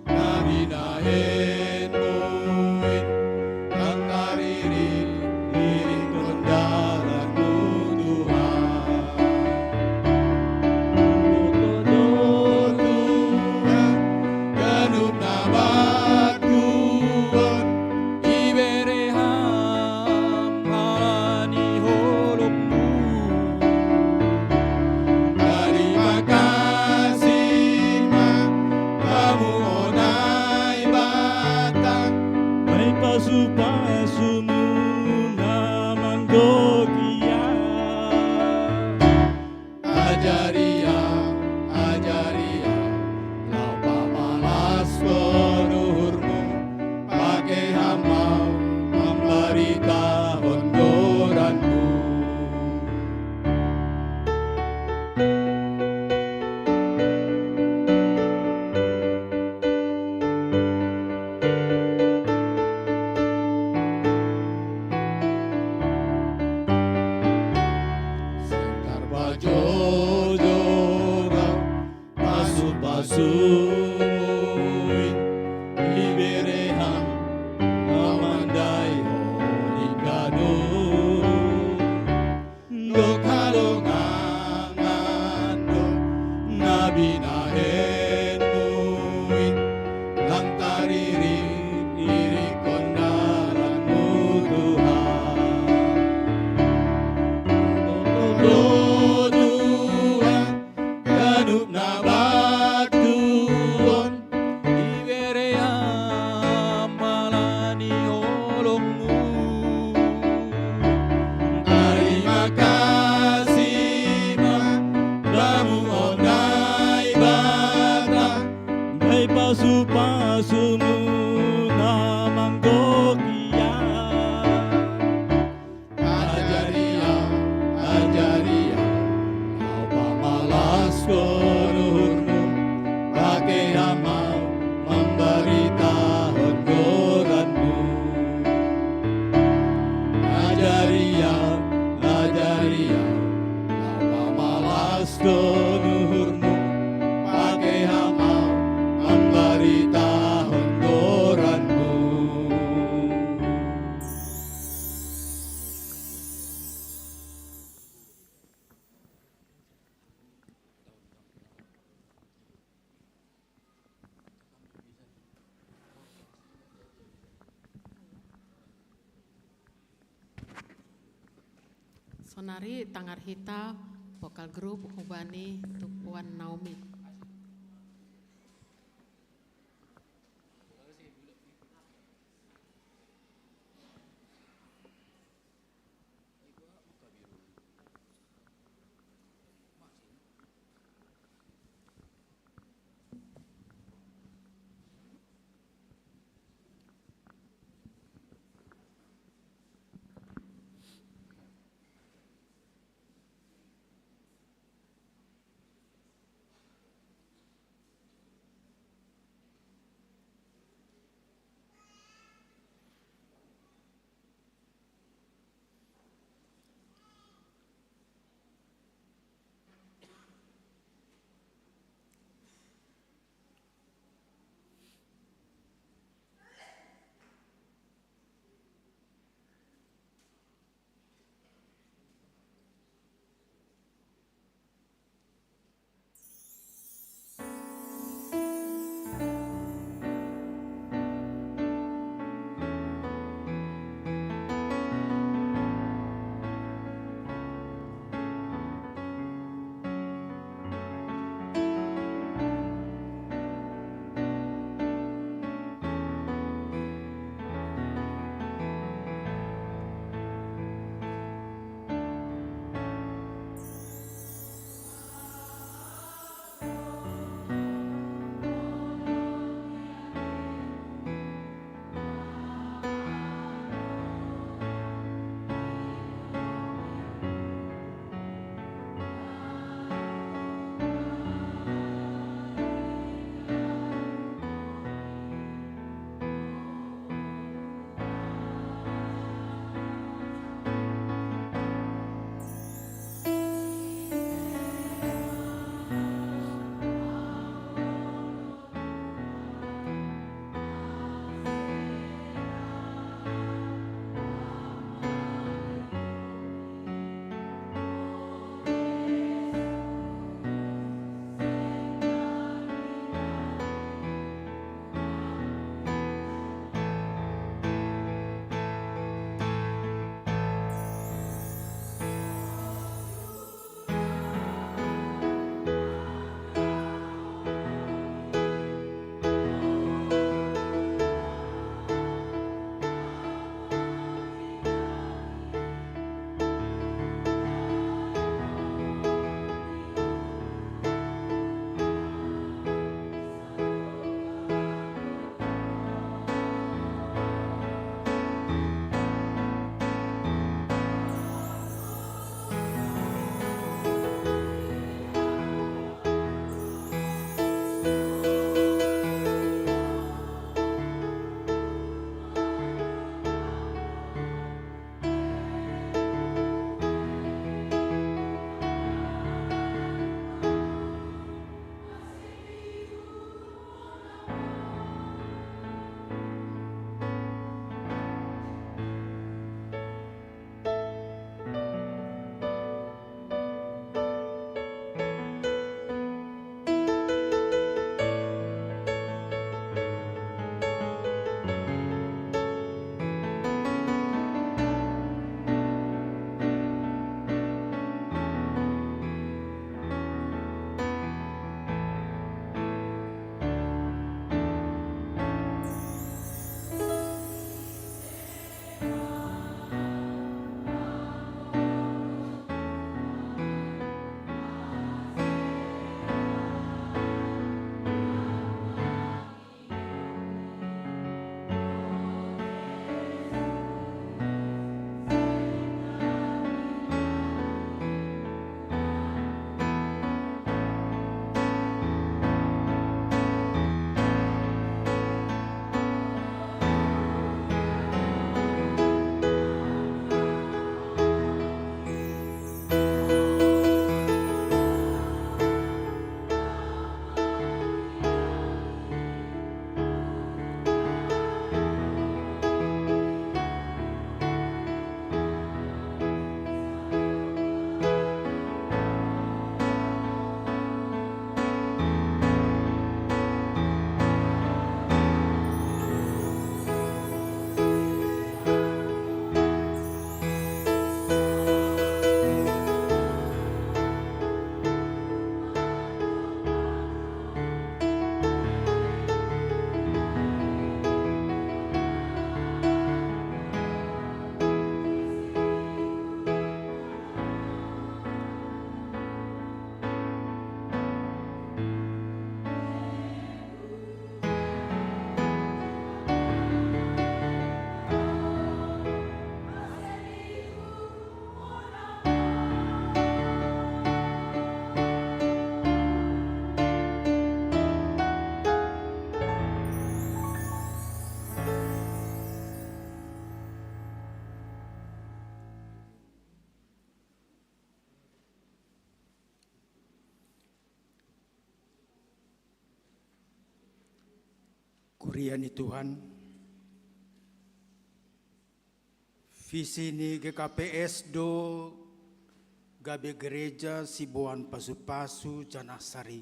na binahenmu i, tangkaririt-irit dalanmu Tuhan. Tuhan, ganup na batuan ibere Ham halani holongmu. Tarima kasih Tokia. Ajari au, ajari au, lau pamalaskon uhurmu, pake hamu au mambaritahon goranmu. Seng tarpajojor au pasupasumuin, ibere hamu au mandaihon ingkadon. Dob halongangan do na binahenmu in, lang taririk-irikkon dalanmu, Tuhan. Dob Tuhan, ganup na batu on, ibere hamu ala ni holongmu. Tarima kasih ma bamu, o Naibata, bahen pasupasumu na manggogihon. Ajari au, ajari au, lau pamalaskon uhurmu, pake hamu au mambaritahon goranmu. Ajari au, ajari au, lau pamalaskon uhurmu, pake hamu au mambaritahon goranmu. Sonari tangar hita vokal grup hubani Tupuan Naomi. Kuria ni Tuhan. Visi ni G K P S do gabe gereja siboan pasu-pasu janah sari.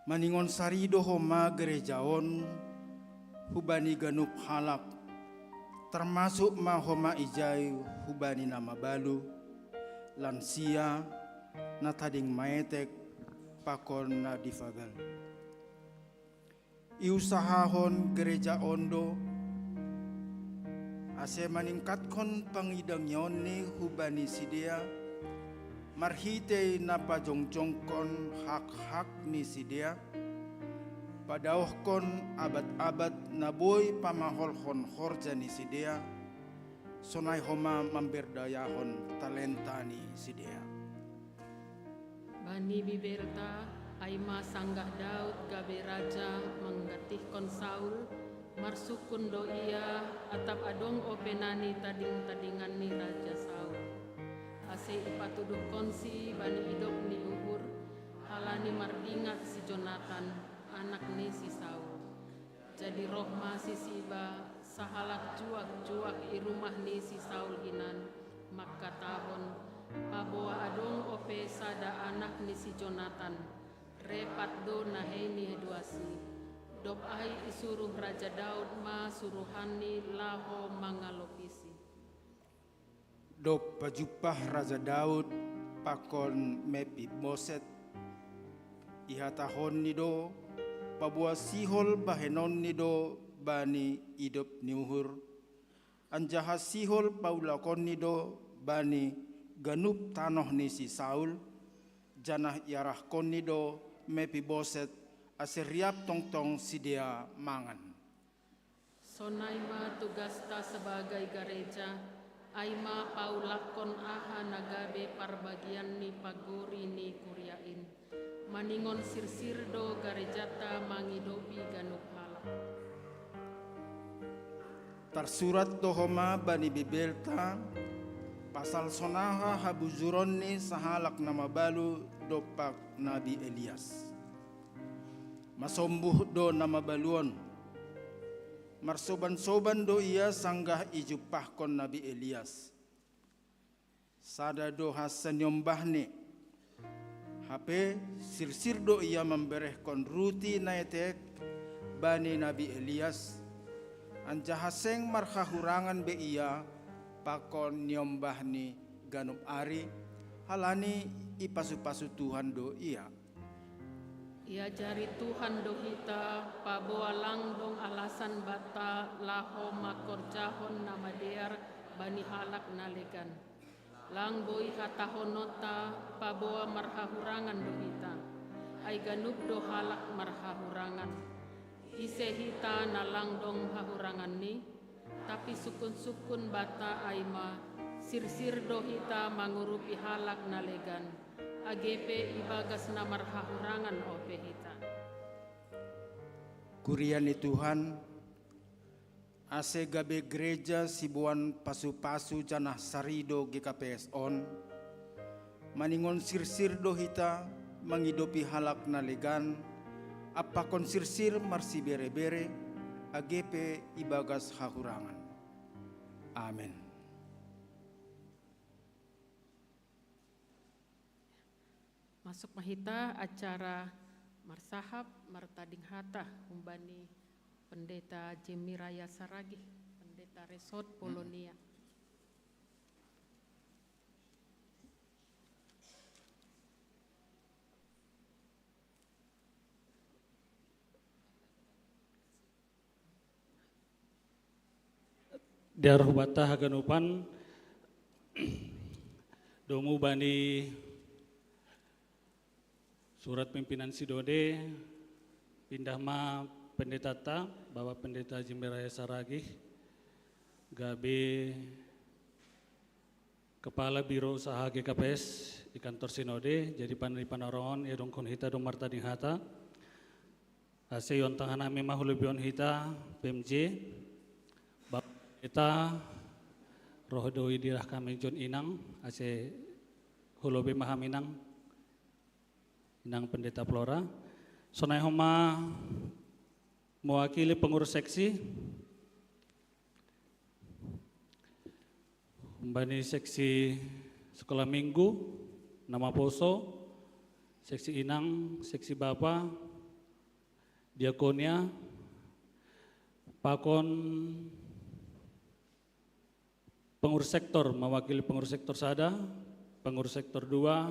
Maningon sari do homa gereja on hubani ganup halak, termasuk ma homa ijai hubani na mabalu, lansia, na tading maetek, pakon na difabel. Iusahahon gereja on do, ase maningkatkon pangidangionNi hubani sidea, marhitei na pajongjongkon hak-hak ni sidea, padaohkon abat-abat na boi pamaholhon horja ni sidea, sonai homa mamberdayahon talenta ni sidea. Bani Bibelta, ai ma sanggah Daud gabe raja manggantihkon Saul, marsungkun do ia, atap adong ope na nitading-tadingan ni raja Saul. Ase ipatuduhkonsi bani idop ni uhur, halani mardingat si Jonatan, anak ni si Saul. Jadi roh ma si Siba, sahalak juak-juak i rumah ni si Saul hinan, mangkatahon: Paboa adong ope sada anak ni si Jonatan, repat do nahei ni duasi. Dob ai isuruh Raja Daud ma suruhanni laho mangalopisi. Dob pajumpah Raja Daud pakon Mepiboset, ihatahonni do, paboa sihol bahenonni do bani idop ni uhur, anjaha sihol paulakonni do bani ganup tanoh ni si Saul, janah iarahkonni do Mepiboset, ase riap tongtong sidea mangan. Sonai ma tugasta sebagai gareja, ai ma paulakkon aha na gabe parbagian ni pagori ni kuria in. Maningon sirsir do garejanta mangidopi ganup halak. Tarsurat do homa bani Bibelta pasal sonaha habujuron ni sahalak na mabalu dompak Nabi Elias. Masombuh do na mabalu on. Marsoban-soban do ia sanggah ijumpahkon Nabi Elias. Sada do hansa niombahni. Hape sirsir do ia mamberehkon ruti na etek bani Nabi Elias, anjaha seng marhahurangan be ia pakon niombahni ganup ari, halani ipasu-pasu Tuhan do ia. Iajari Tuhan do hita, paboa lang dong alasan banta laho mangkorjahon na madear bani halak na legan. Lang boi hatahononta, paboa marhahurangan do hita. Ai ganup do halak marhahurangan. Ise hita na lang dong hahuranganni? Tapi sungkun-sungkun banta ai ma, sirsir do hita mangurupi halak na legan, age pe ibagas na marhahurangan ope hita. Kuria ni Tuhan, ase gabe gereja siboan pasu-pasu janah sari do G K P S on, maningon sirsir do hita mangidopi halak na legan, ampakon sirsir marsibere-bere, age pe ibagas hahurangan. Amen. Masuk ma hita acara marsahap, martading hata, humbani Pendeta Jemi Raya Saragih, Pendeta Resort Polonia. Dear hubanta haganupan, domu bani surat pimpinan sinode, pindah ma pendetata, Bapak Pendeta Jemi Raya Saragih, gabe Kepala Biro Usaha G K P S di kantor sinode, jadi panari panarongon, iadongkon hita do martading hata. Ase iontang hanami ma hulobeion hita, P M J, Bapak Pendeta, roh do idirah hami jon inang, ase hulobei ma hami inang, inang Pendeta Flora. Sonai homa Mewakili pengurus seksi, humbani seksi sekolah minggu, nama poso, seksi inang, seksi bapa, diakonia, pakon pengurus sektor, mewakili pengurus sektor sada, pengurus sektor dua,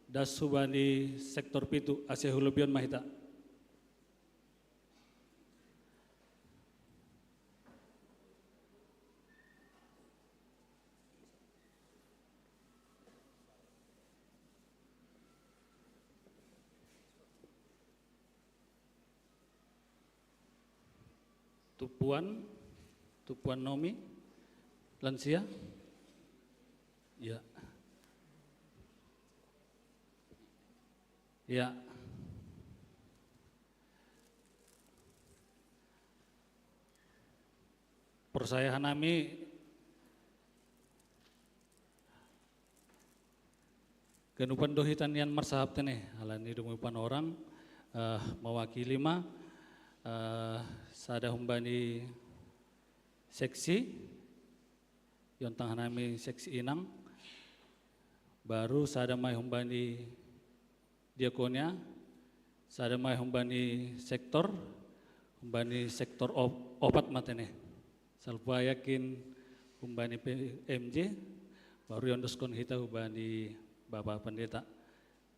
das humbani sektor pitu, asi hulubion ma hita. Tupuan, tupuan nomi, lansia. Ya. Ya. Porsaya hanami ganupan do hita nian marsahap tene, alani do mui panorang, eh, mewakili ma, eh, sada humbani seksi, iontang hanami seksi inang, baru sada ma i humbani diakonia, sada ma i humbani sektor, humbani sektor op-, opat ma tene. Salpu ai yakin humbani P M J, baru iondoskon hita humbani Bapa Pendeta.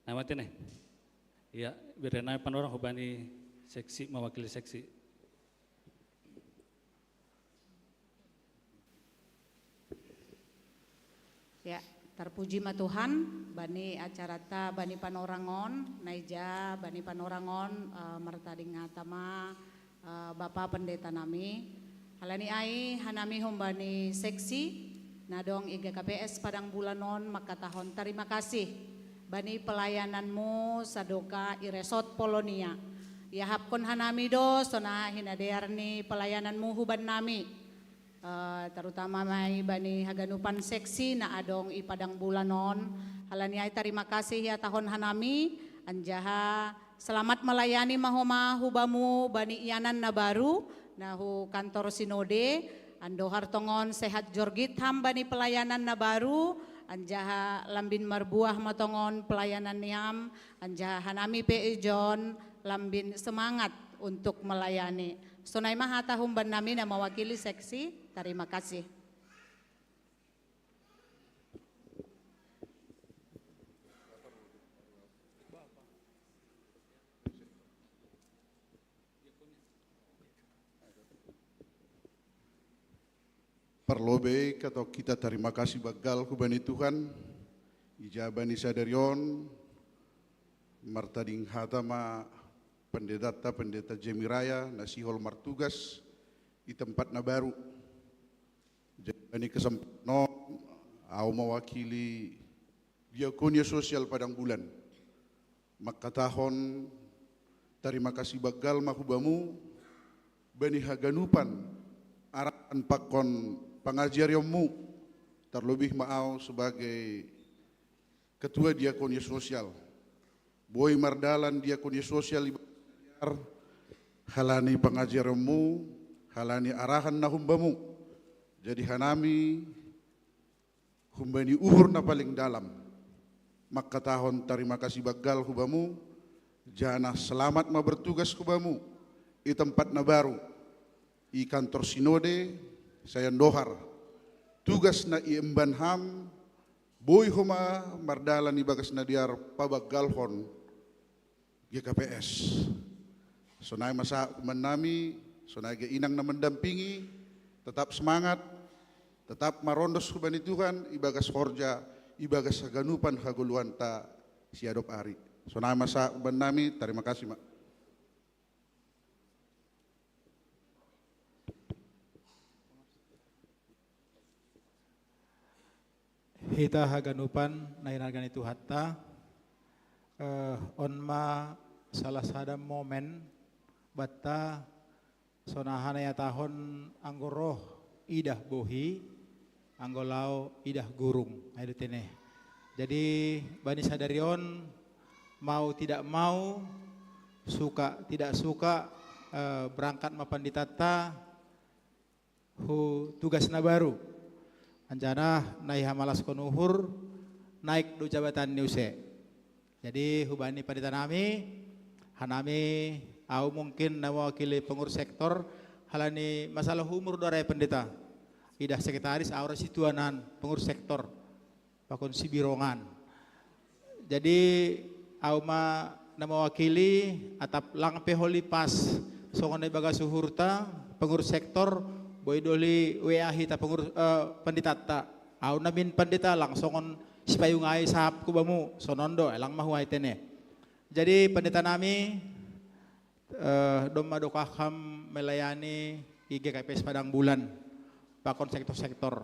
Nama tene? Ya, bere nai panorang humbani seksi, mewakili seksi. Ya, tarpuji ma Tuhan, bani acarata, bani panorang on, na ija bani panorang on, eh, martading hata ma, eh, Bapa Pendeta nami. Alani ai hanami humbani seksi, na adong i G K P S Padang Bulan on mangkatahon tarima kasih bani pelayananmu sadok i resort Polonia. Iahapkon hanami do sonang hinadear ni pelayananmu huban nami. Eh, terutama ma i bani haganupan seksi na adong i Padang Bulan on. Alani ai tarima kasih ihatahon hanami, anjaha selamat melayani ma homa hubamu bani ianan na baru, na hu kantor sinode, andohar tongon sehat jorgit ham bani pelayanan na baru, anjaha lambin marbuah ma tongon pelayanan ni ham, anjaha hanami pe ijon lambin semangat untuk melayani. Sonai ma hata humban nami na mewakili seksi, tarima kasih. Parlobei katok hita tarima kasih banggal hubani Tuhan, ija bani sadari on, martading hata ma pendetata, Pendeta Jemi Raya, na sihol martugas i tempat na baru. Jadi bani kesempatan on, au mewakili Diakonia Sosial Padang Bulan mangkatahon tarima kasih banggal ma hubamu, bani haganupan arahan pakon pangajarianmu, terlebih ma au sebagai Ketua Diakonia Sosial. Boi mardalan Diakonia Sosial i halani pangajarianmu, halani arahan na humbamu. Jadi hanami humbani uhur na paling dalam mangkatahon tarima kasih banggal hubamu, janah selamat ma bertugas hubamu i tempat na baru, i kantor sinode, sai andohar tugas na iemban ham, boi homa mardalan i bagas na dear pabanggalhon G K P S. Sonai ma sahat humbannami, sonai ge inang na mendampingi, tetap semangat, tetap marondos hubani Tuhan, i bagas horja, i bagas haganupan hagoluanta siadop ari. Sonai ma sahat humbannami, tarima kasih ma. Hita haganupan na hinarga ni Tuhanta, eh, on ma salah sada momen banta sonang hata ihatahon anggo roh idah bohi, anggo laho idah gurung, ai do tene. Jadi bani sadari on, mau tidak mau, suka tidak suka, eh, berangkat ma panditanta hu tugas na baru. Anjaha na ihamalas konuhur naik do jabatan ni use. Jadi hubani pandita nami, hanami au mungkin na mewakili pengurus sektor, halani masalah umur do arai pandita. Idah sekretaris au ra situanan pengurus sektor pakon sibirongan. Jadi au ma na mewakili atap lang pe holi pas songon na ibagas uhurta pengurus sektor, boi doli W A hita pengurus eh, panditatta. Au namin pandita lang songon sipayung ai sahapku bamu sonon do elang mahuai tene. Jadi pandita nami eh, domma dokaham melayani I G K P S Padang Bulan pakon sektor-sektor.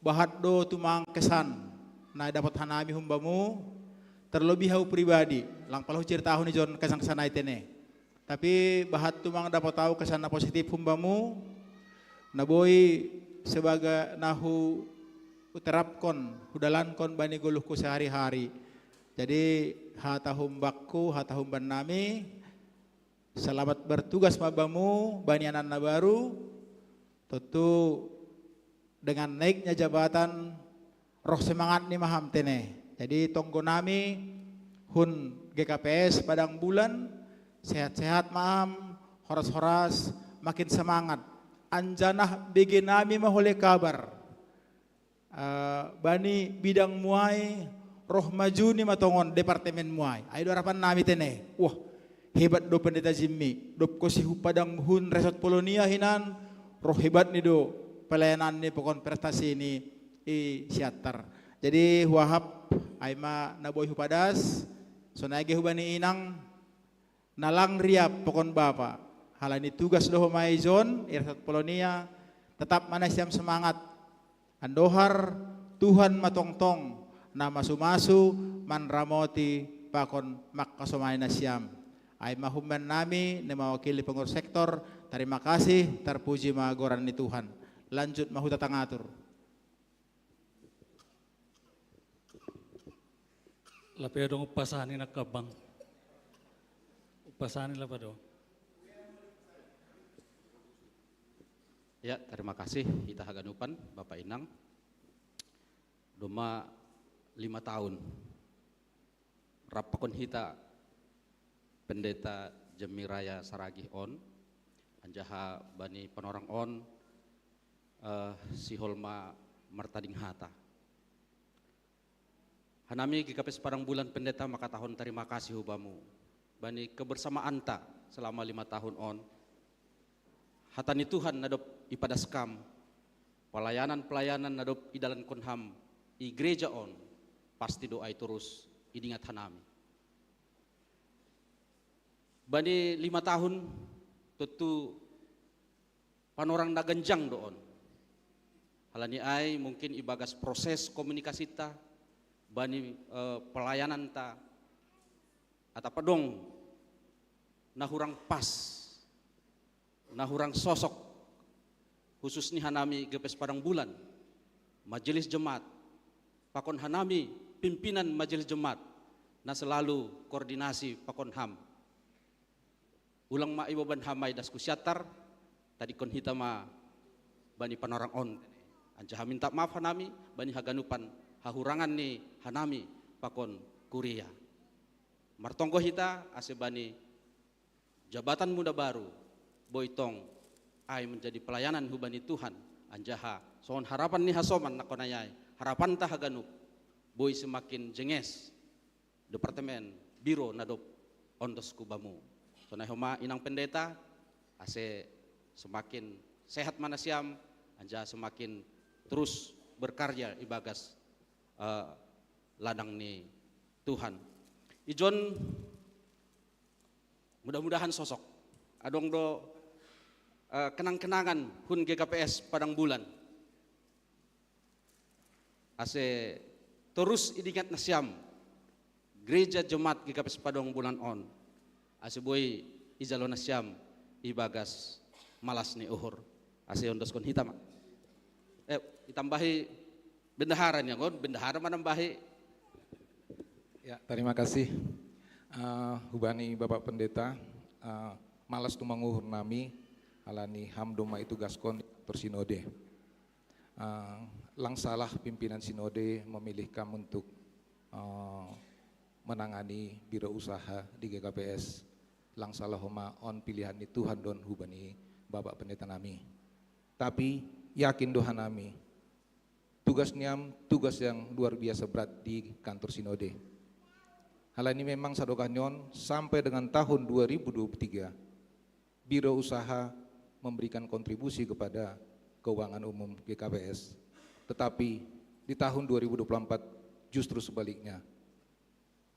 Bahat do tumang kesan na dapot hanami humbamu, terlebih hau pribadi, lang pala hucerita hau ni John kesan-kesan ai tene. Tapi bahat tumang dapot hau kesan na positif humbamu, na boi sebagai nahu uterapkon, hudalankon bani goluhku sehari-hari. Jadi hata humbakku, hata humban nami, selamat bertugas ma bamu bani anak na baru. Tentu dengan naiknya jabatan roh semangat ni maham tene. Jadi tonggo nami hun G K P S Padang Bulan, sehat-sehat maham, horas-horas, makin semangat. Anjanah bege nami mahole kabar. Eh, bani bidang muai roh maju ni matongon departemen muai. Ai do harapan nami tene. Wah, hebat do pendeta Jimmy. Dopko si hupadang hun resort Polonia hinan, roh hebat ni do pelayanan ni pokon prestasi ni i siatar. Jadi huahap ai ma na boi hupadas, sonai ge hubani inang, na lang riap pokon bapa. Halani tugas do homai John, i resort Polonia, tetap ma nasiam semangat. Andohar Tuhan ma tongtong na masu-masu manramoti pakon mangkasomani nasiam. Ai ma humban nami na mewakili pengurus sektor, terima kasih, terpuji ma goran ni Tuhan. Lanjut ma huta tangatur. Lape adong umpasani nangkabang. Umpasani lape adong. Ya, terima kasih hita haganupan Bapak Inang. Doma lima tahun rap pakon hita pendeta Jemi Raya Saragih on, anjaha bani panorang on, eh, sihol ma martading hata. Hanami G K P S Padang Bulan Pendeta mangkatahon tarima kasih hubamu bani kebersamaanta selama lima tahun on. Hata ni Tuhan na dob ipadas kam, pelayanan-pelayanan na dob idalankon ham i gereja on, pasti do ai torus idingat hanami. Bani lima tahun, tentu panorang na ganjang do on. Halani ai mungkin ibagas proses komunikasinta bani eh, pelayananta atap adong na hurang pas, na hurang sosok, khusus ni hanami G P S Padang Bulan, majelis jemaat, pakon hanami pimpinan majelis jemaat na selalu koordinasi pakon ham. Ulang ma iboban ham ai das ku siatar, tadingkon hita ma bani panorang on. Anjaha minta maaf hanami bani haganupan hahurangan ni hanami pakon kuria. Martonggo hita ase bani jabatan muda baru, boi tong ai menjadi pelayanan hubani Tuhan, anjaha songon harapan ni hasoman na konayai, harapanta haganup boi semakin jenges departemen biro na dob ondos ku bamu. Sonai homa inang pendeta, ase semakin sehat ma nasiam, anjaha semakin terus berkarya ibagas uh, ladang ni Tuhan. Ijon mudah-mudahan sosok adong do uh, kenang-kenangan hun G K P S Padang Bulan. Ase torus idingat nasiam gereja jemaat G K P S Padang Bulan on. Ase boi ijalo nasiam ibagas malas ni uhur. Ase ondoskon hita ma. Eh, itambahi bendahara ni anggon, bendahara manambahi. Ya, terima kasih. Uh, hubani Bapak Pendeta, uh, Malas tumanguhur nami, ala ni ham doma itugaskon di kantor sinode. Ah, lang salah pimpinan sinode memilih kam untuk, ah, menangani biro usaha di G K P S. Lang salah homa on pilihan ni Tuhan don hubani Bapak Pendeta nami. Tapi yakin doha nami, tugas niam tugas yang luar biasa berat di kantor sinode. Hal ini memang sadokah nyon sampai dengan tahun dua ribu dua puluh tiga, Biro Usaha memberikan kontribusi kepada keuangan umum G K P S. Tetapi di tahun dua ribu dua puluh empat justru sebaliknya.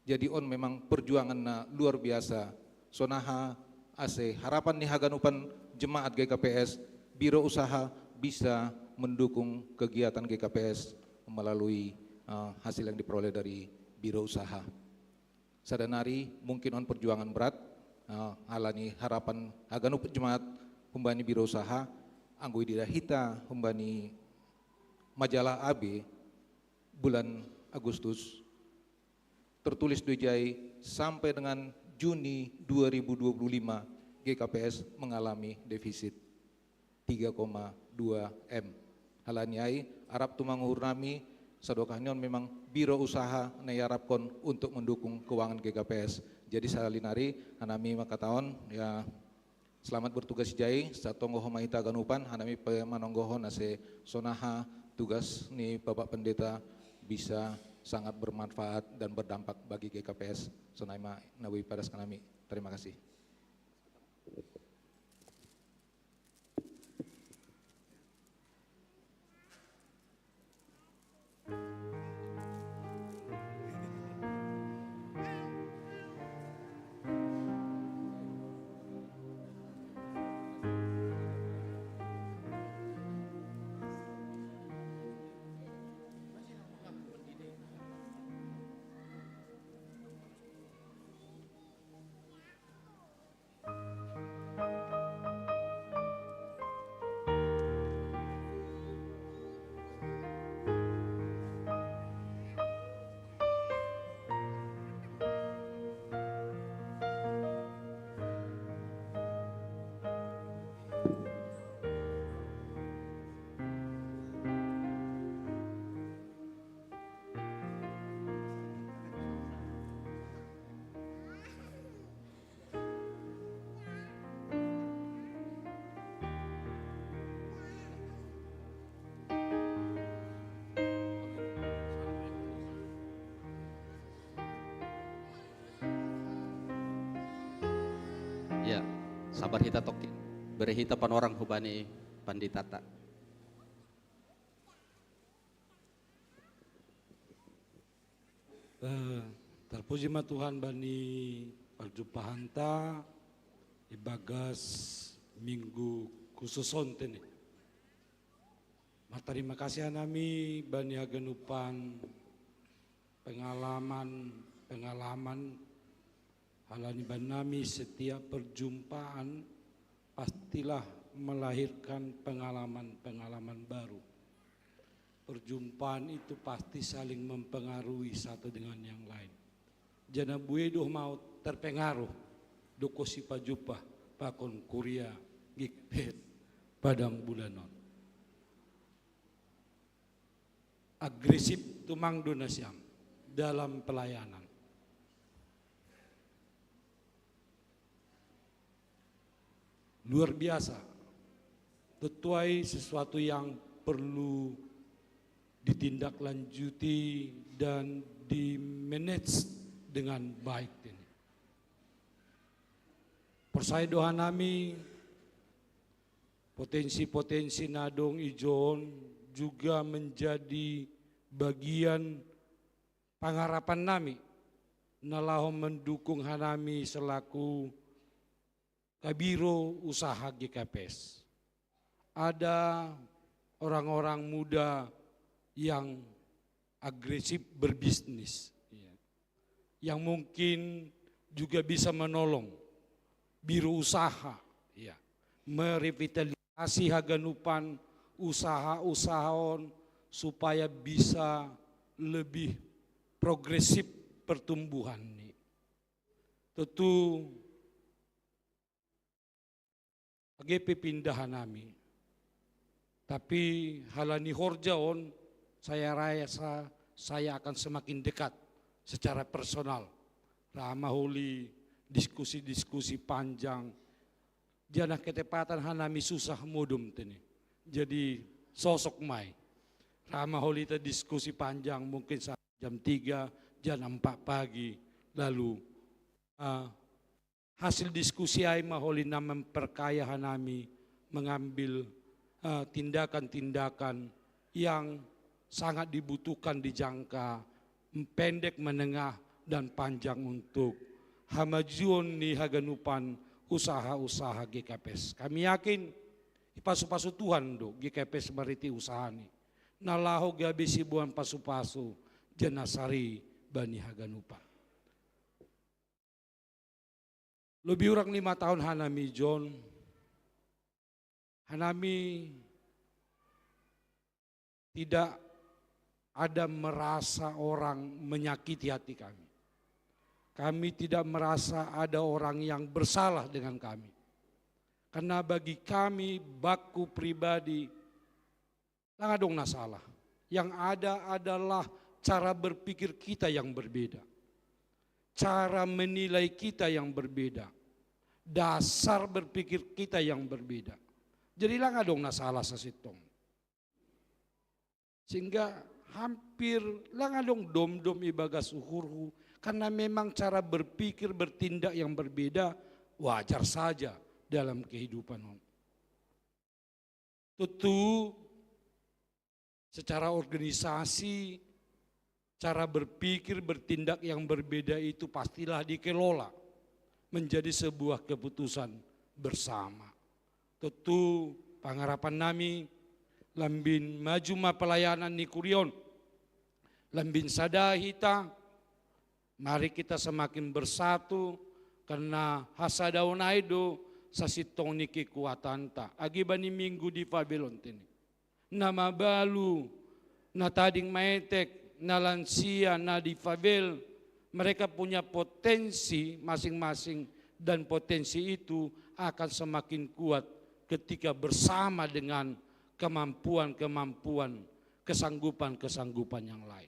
Jadi on memang perjuangan na luar biasa. Sonaha ase harapan ni haganupan jemaat G K P S, Biro Usaha bisa mendukung kegiatan G K P S melalui, eh, hasil yang diperoleh dari Biro Usaha. Sadanari mungkin on perjuangan berat, eh, ala ni harapan haganup jemaat humbani Biro Usaha, anggo idira hita humbani majalah A B bulan Agustus, tertulis do ijai sampai dengan Juni dua ribu dua puluh lima G K P S mengalami defisit tiga koma dua M. Hal ini ai, arap tumanguhur nami, sadokah nyon memang biro usaha na iarapkon untuk mendukung keuangan G K P S. Jadi salinari, hanami mangkatahon, ya, selamat bertugas ijai, satonggo homa hita haganupan, hanami pe manonggohon ase sonaha tugas ni Bapak Pendeta bisa sangat bermanfaat dan berdampak bagi G K P S. Sonai ma na boi padaskan nami. Terima kasih. Ya, sabar hita tokin. Bere hita panorang hubani panditata. Eh, terpuji ma Tuhan bani perjumpahanta ibagas minggu khusus on tene. Martarima kasih hanami bani haganupan pengalaman-pengalaman, halani bannami setiap perjumpaan pastilah melahirkan pengalaman-pengalaman baru. Perjumpaan itu pasti saling mempengaruhi satu dengan yang lain. Janah buei do homa terpengaruh, dohot sipajumpa pakon kuria G K P S Padang Bulan on. Agresif tumang do nasiam dalam pelayanan. Luar biasa. Tentu ai sesuatu yang perlu ditindaklanjuti dan di-manage dengan baik ini. Porsaya do hanami potensi-potensi na adong ijon juga menjadi bagian pangarapan nami na laho mendukung hanami selaku kabiro usaha G K P S. Ada orang-orang muda yang agresif berbisnis, ya, yang mungkin juga bisa menolong biro usaha, ya, merevitalisasi haganupan usaha-usaha on supaya bisa lebih progresif pertumbuhan ni. Tentu Age pe pindahan nami. Tapi halani horja on, saya rasa saya akan semakin dekat secara personal. Ra maholi diskusi-diskusi panjang. Janah ketepatan hanami susah modom tene. Jadi sosok mai. Ra maholi ta diskusi panjang mungkin sampai jam tiga, jam empat pagi. Lalu uh, hasil diskusi ai maholi na memperkaya hanami mengambil uh, tindakan-tindakan yang sangat dibutuhkan di jangka pendek, menengah, dan panjang untuk hamajuon ni haganupan usaha-usaha G K P S. Kami yakin ipasu-pasu Tuhan do G K P S mariti usaha ni. Na laho gabe siboan pasu-pasu janah sari bani haganupan. Lebih kurang lima tahun hanami John, hanami tidak ada merasa orang menyakiti hati kami. Kami tidak merasa ada orang yang bersalah dengan kami. Karena bagi kami, baku pribadi, lang adong na salah. Yang ada adalah cara berpikir kita yang berbeda. Cara menilai kita yang berbeda. Dasar berpikir kita yang berbeda. Jadi lang adong na salah sasintong. Sehingga hampir lang adong domdom ibagas uhurhu, karena memang cara berpikir, bertindak yang berbeda wajar saja dalam kehidupan. Tentu secara organisasi, cara berpikir, bertindak yang berbeda itu pastilah dikelola menjadi sebuah keputusan bersama. Tentu pangarapan nami lambin maju ma pelayanan ni kuria on. Lambin sada hita, mari kita semakin bersatu, karena hasadaon ai do sasintong ni kekuatanta. Age bani minggu difabel on tene. Na mabalu, na tading maetek, na lansia, na difabel, mereka punya potensi masing-masing dan potensi itu akan semakin kuat ketika bersama dengan kemampuan-kemampuan, kesanggupan-kesanggupan yang lain.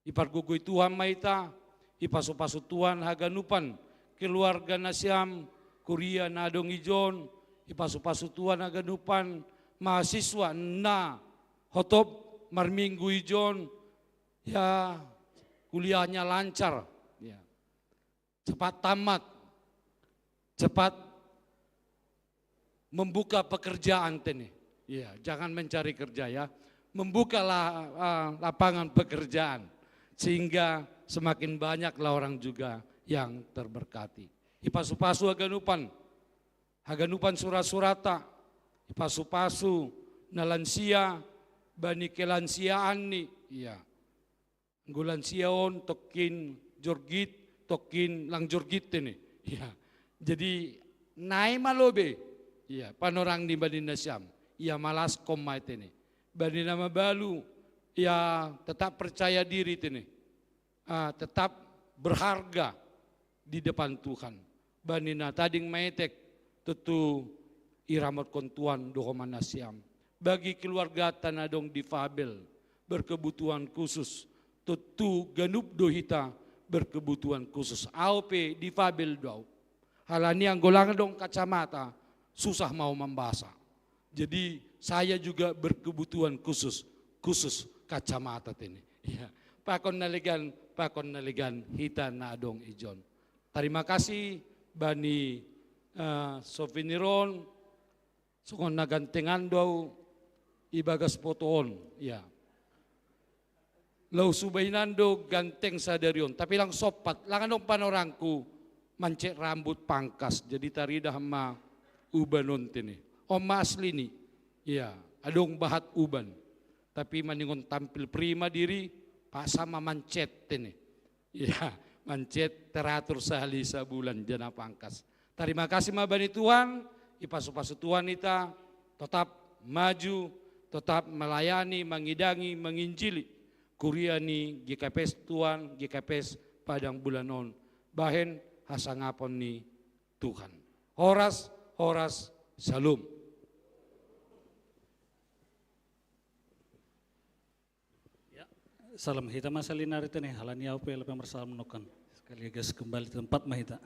Ipargogoi Tuhan ma ita, ipasu-pasu Tuhan haganupan keluarga nasiam, kuria na adong ijon, ipasu-pasu Tuhan haganupan mahasiswa na hotop marminggu ijon, ya, kuliahnya lancar, ya. Cepat tamat, cepat membuka pekerjaan tene. Ya, jangan mencari kerja ya, membuka la, uh, lapangan pekerjaan sehingga semakin banyaklah orang juga yang terberkati. Ipasu-pasu haganupan, haganupan sura-surata, ipasu-pasu na lansia bani kelansiaan ni, ya. Anggo lansia on tongkin jorgit, tongkin lang jorgit tene. Ya. Jadi nae ma lobei. Ya, panorang ni bani nasiam. Ya, malas koma tene. Bani na mabalu, ya, tetap percaya diri tene. Ah, tetap berharga di depan Tuhan. Bani na tading maetek, tentu iramotkon Tuhan do homa nasiam. Bagi keluargata na adong difabel, berkebutuhan khusus, tentu ganup do hita berkebutuhan khusus. Au pe difabel do au. Halani anggo lang adong kacamata, susah mau mambasa. Jadi saya juga berkebutuhan khusus, khusus kacamata tene. Ya. Pakon na legan, pakon na legan hita na adong ijon. Tarima kasih bani uh, souvenir on, songon na gantengan do au ibagas foto on, ya. Laho subahinan do ganteng sadari on, tapi lang sompat, lang adong panorangku mancet rambut pangkas, jadi taridah ma uban on tene. On ma asli ni, ya, adong bahat uban. Tapi maningon tampil prima diri, paksa ma mancet tene. Ya, mancet teratur sahali sabulan jana pangkas. Tarima kasih ma bani Tuhan, ipasu-pasu Tuhan ita, tetap maju, tetap melayani, mangidangi, manginjili kuria ni G K P S Tuhan, G K P S Padang Bulan on, bahen hasangapon ni Tuhan. Horas, horas, Shalom. Ya, salam hita masa linari tene halani au pe lepe marsalam nokan. Sekaligus kembali tempat mahita.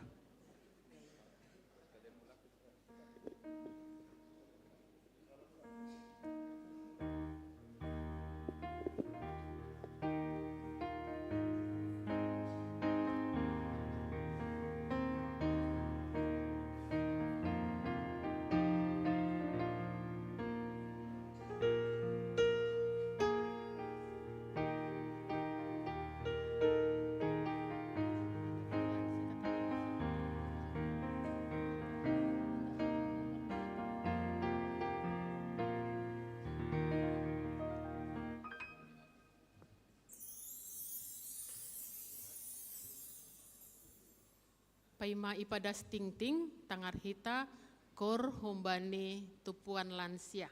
Paima ipadas tingting, tangar hita kor humbani tumpuan lansia.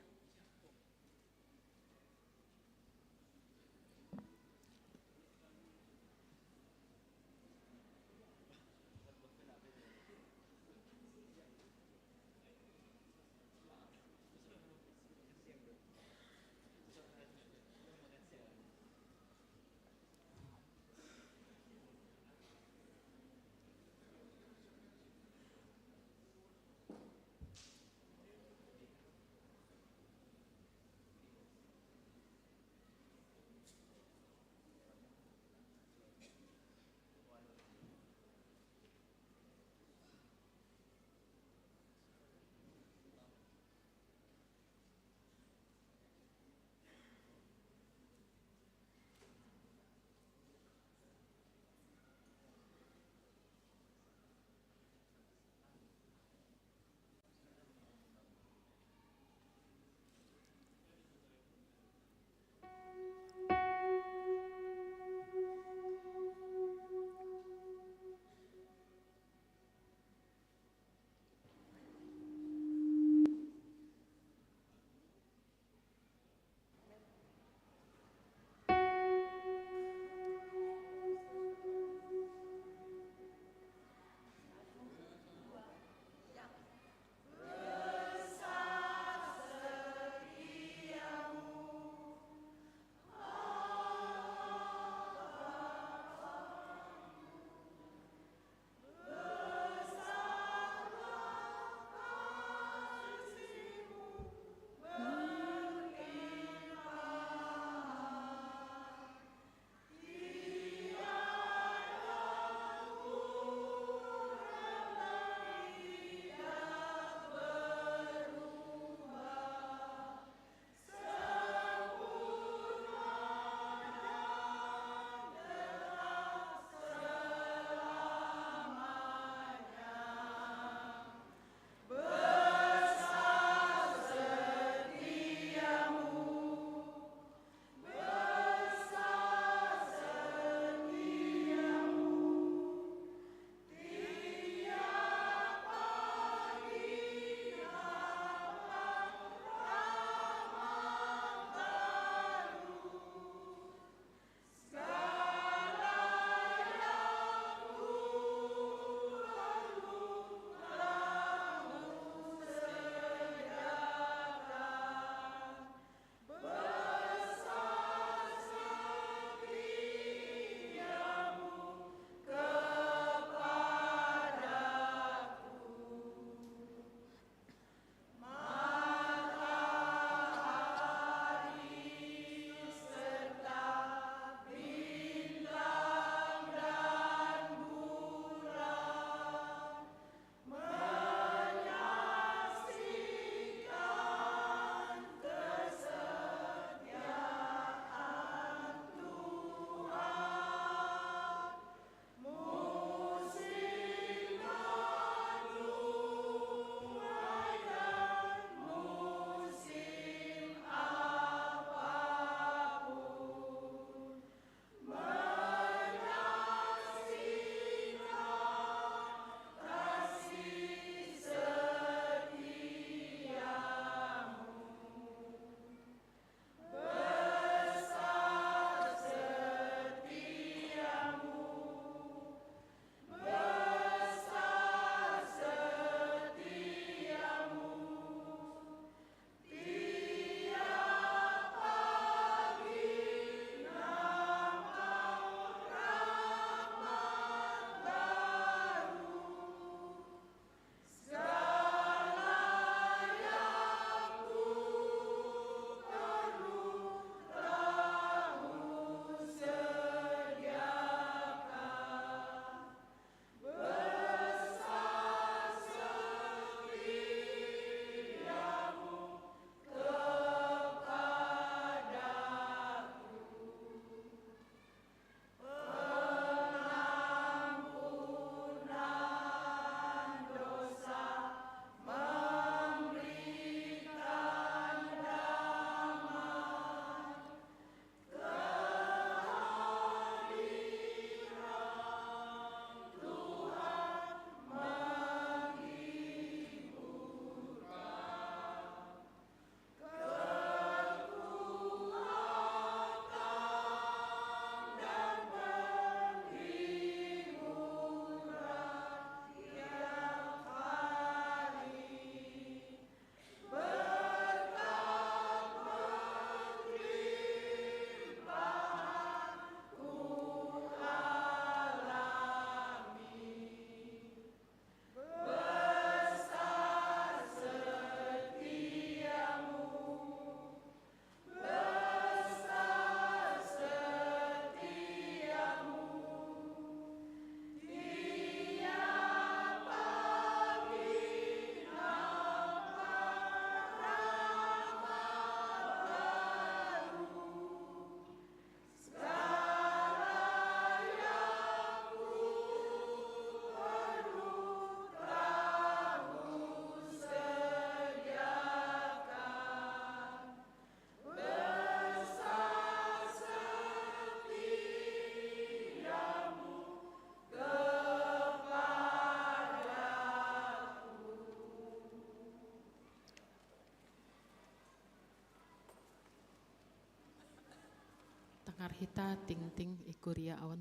Ita tingting i kuria awan.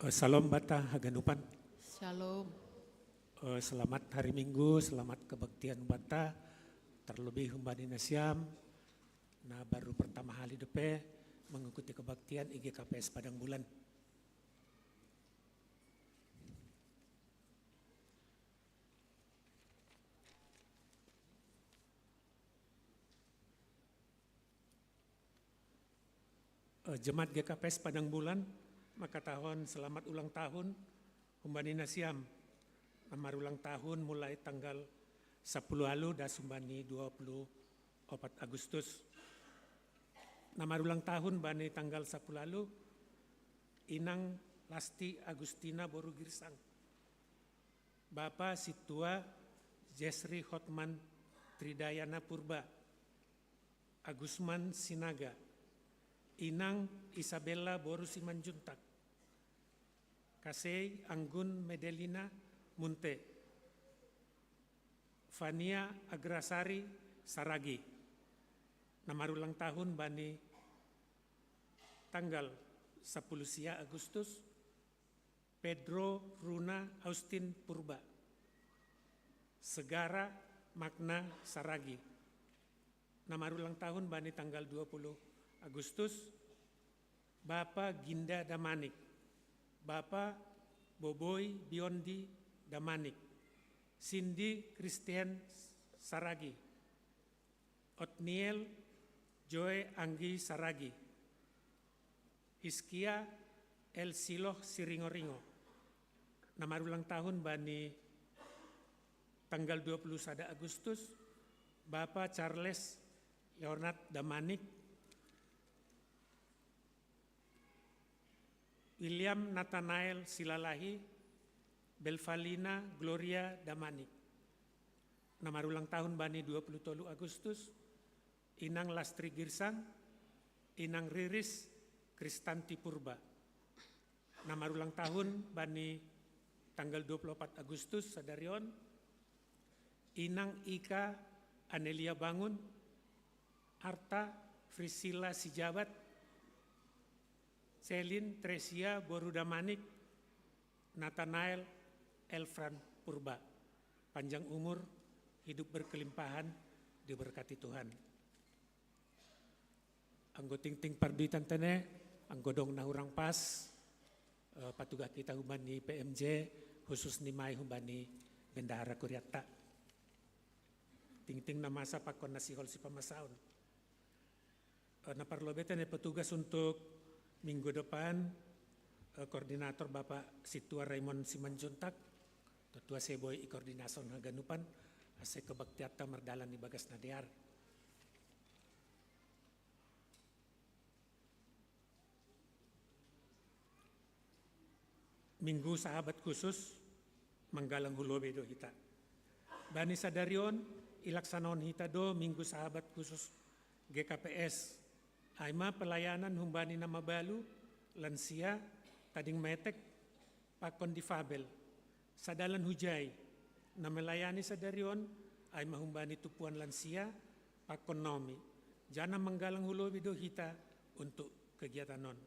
Eh, Shalom bata haganupan. Shalom. Eh, Selamat hari Minggu, selamat kebaktian bata. Terlebih humbani nasiam, na baru pertama hali depe mengikuti kebaktian i G K P S Padang Bulan. Eh, Jemaat G K P S Padang Bulan, makatahon selamat ulang tahun humbani nasiam. Na marulang tahun mulai tanggal sapuluh alu das humbani dua puluh opat Agustus. Na marulang tahun bani tanggal sapuluh alu, Inang Lasti Agustina boru Girsang. Bapa Situa Jesri Hotman Tridayana Purba, Agusman Sinaga, Inang Isabella boru Simanjuntak, Kasei Anggun Medelina Munte, Fania Agrasari Saragi. Na marulang tahun bani tanggal sapuluh sia Agustus, Pedro Runa Austin Purba, Segara Magna Saragi. Na marulang tahun bani tanggal dua puluh Agustus, Bapa Ginda Damanik, Bapa Boboi Biondi Damanik, Cindy Christian Saragi, Otniel Joe Anggi Saragi, Hiskia El Siloh Siringoringo. Na marulang tahun bani tanggal dua puluh sada Agustus, Bapa Charles Leonard Damanik, William Nathanael Silalahi, Belvalina Gloria Damanik. Na marulang tahun bani dua puluh tolu Agustus, Inang Lastri Girsang, Inang Riris Kristanti Purba. Na marulang tahun bani tanggal dua puluh opat Agustus sadari on, Inang Ika Anelia Bangun, Arta Frisila Sijabat, Selin Tresia boru Damanik, Nathanael Elfran Purba. Panjang umur, hidup berkelimpahan, diberkati Tuhan. Anggo tingting parduitan tene, anggo dong na hurang pas, eh, patugah hita humbani P M J, khusus ni mai humbani bendahara kuriatta. Tingting na masa pakon na sihol sipamasaon. Eh, na parlobei tene petugas untuk minggu depan, eh, koordinator Bapak Situa Raymond Simanjuntak, tetua seboi i koordinason haganupan, ase kebaktiatta mardalan di bagas na dear. Minggu Sahabat Khusus, manggalang hu lobei do hita. Bani sadari on, ilaksanaon hita do Minggu Sahabat Khusus G K P S. Ai ma pelayanan humbani na mabalu, lansia, tading metek, pakon difabel. Sadalan hujai, na melayani sadari on, ai ma humbani tumpuan lansia, pakon naomi. Jana manggalang hu lobei do hita untuk kegiatan on.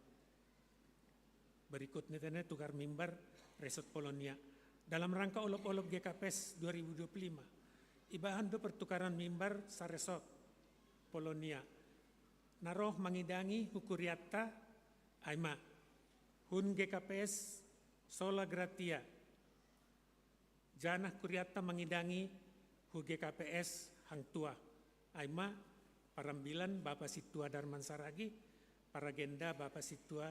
Berikutnya tene tukar mimbar Resort Polonia. Dalam rangka olop-olop G K P S dua ribu dua puluh lima, ibahan do pertukaran mimbar saresort Polonia. Na roh mangidangi hu kuriatta, ai ma, hun G K P S Sola Gratia, janah kuriatta mangidangi hu G K P S Hang Tuah, ai ma, parambilan Bapa Situa Darman Saragi, paragenda Bapa Situa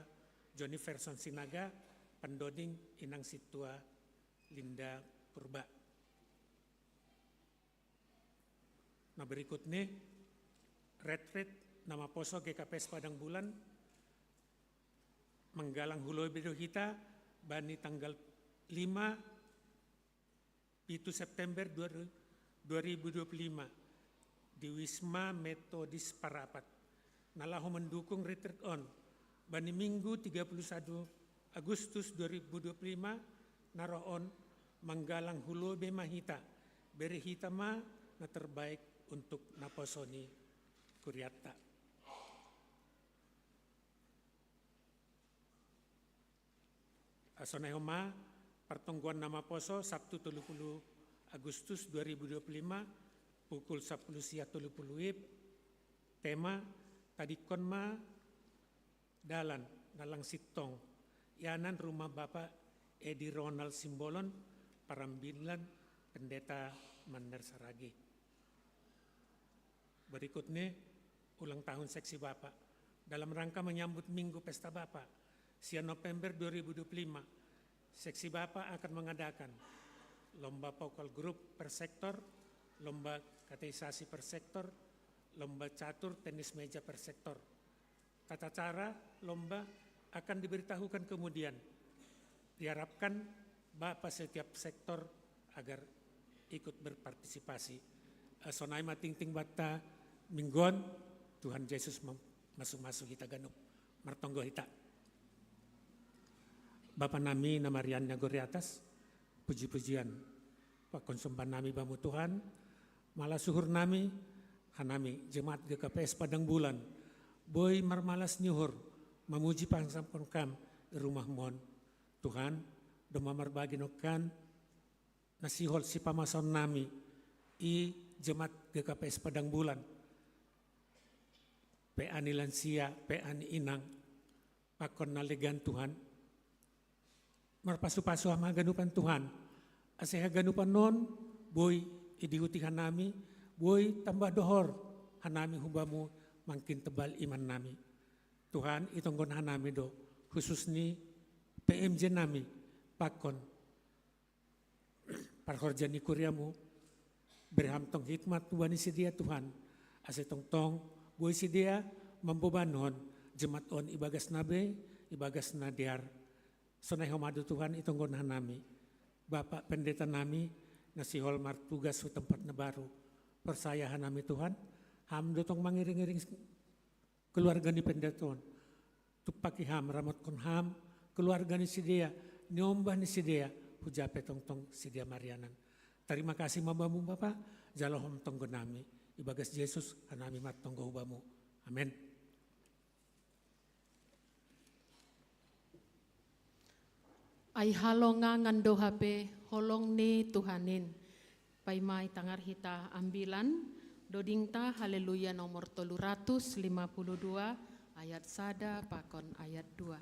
Joniferson Sinaga, pandoding Inang Situa Linda Purba. Na berikut ni, retret na maposo G K P S Padang Bulan, manggalang hu lobei do hita bani tanggal lima, pitu September dua ribu dua puluh lima, di Wisma Metodis Parapat. Na laho mendukung retret on, bani Minggu tiga puluh satu Agustus dua ribu dua puluh lima, na roh on manggalang hu lobei ma hita, bere hita ma na terbaik untuk naposo ni kuriatta. Sonai homa, partonggoan na maposo, Sabtu tolu puluh Agustus dua ribu dua puluh lima, pukul sapuluh sia tolu puluh wib, tema, tadingkon ma dalan na lang sintong, ianan rumah Bapak Edi Ronald Simbolon, parambilan Pendeta Manner Saragi. Berikutnya, ulang tahun Seksi Bapak. Dalam rangka menyambut Minggu Pesta Bapak, sia November dua ribu dua puluh lima, Seksi Bapak akan mengadakan lomba vokal grup per sektor, lomba katekisasi per sektor, lomba catur, tenis meja per sektor. Tata cara lomba akan diberitahukan kemudian. Diharapkan Bapak setiap sektor agar ikut berpartisipasi. Eh, sonai ma tingting banta minggu on, Tuhan Yesus mem-, masu-masu hita ganup. Martonggo hita. Bapa nami na marian ni nagori atas, puji-pujian pakon sumban nami Bamu Tuhan, malas uhur nami, hanami jemaat G K P S Padang Bulan, boi marmalas ni uhur, mamuji pasampon Kam i rumah-Mu on. Tuhan, domma marbagi nongkan, na sihol sipamasaon nami i jemaat G K P S Padang Bulan, P A ni lansia, P A ni inang, pakon na legan Tuhan. Marpasu-pasu Ham haganupan Tuhan, ase haganupan on boi idihuti hanami, boi tambah dohor hanami hu Bamu, mangkin tebal iman nami. Tuhan, itonggon hanami do, khusus ni P M J nami, pakon parhorja ni kuria-Mu, bere Ham tong hikmat hubani sidea Tuhan, ase tongtong boi sidea mambobanon jemaat on ibagas na bei, ibagas na dear. Sonai homa do Tuhan itonggon hanami, Bapak Pendeta nami na sihol martugas hu tempat na baru. Porsaya hanami Tuhan, Ham do tong mangiring-iring keluarga ni pendeta on. Tumpaki Ham, ramotkon Ham keluarga ni sidea, niombah ni sidea, huja pe tongtong sidea marianan. Tarima kasih ma Bamu Bapa, jalo Ham tonggo nami. Ibagas Jesus hanami martonggo hu Bamu. Amen. Ai halongangan do hape holong ni Tuhan in. Paima itangar hita ambilan, dodingta Haleluya nomor tolu ratus lima puluh dua, ayat sada pakon ayat dua.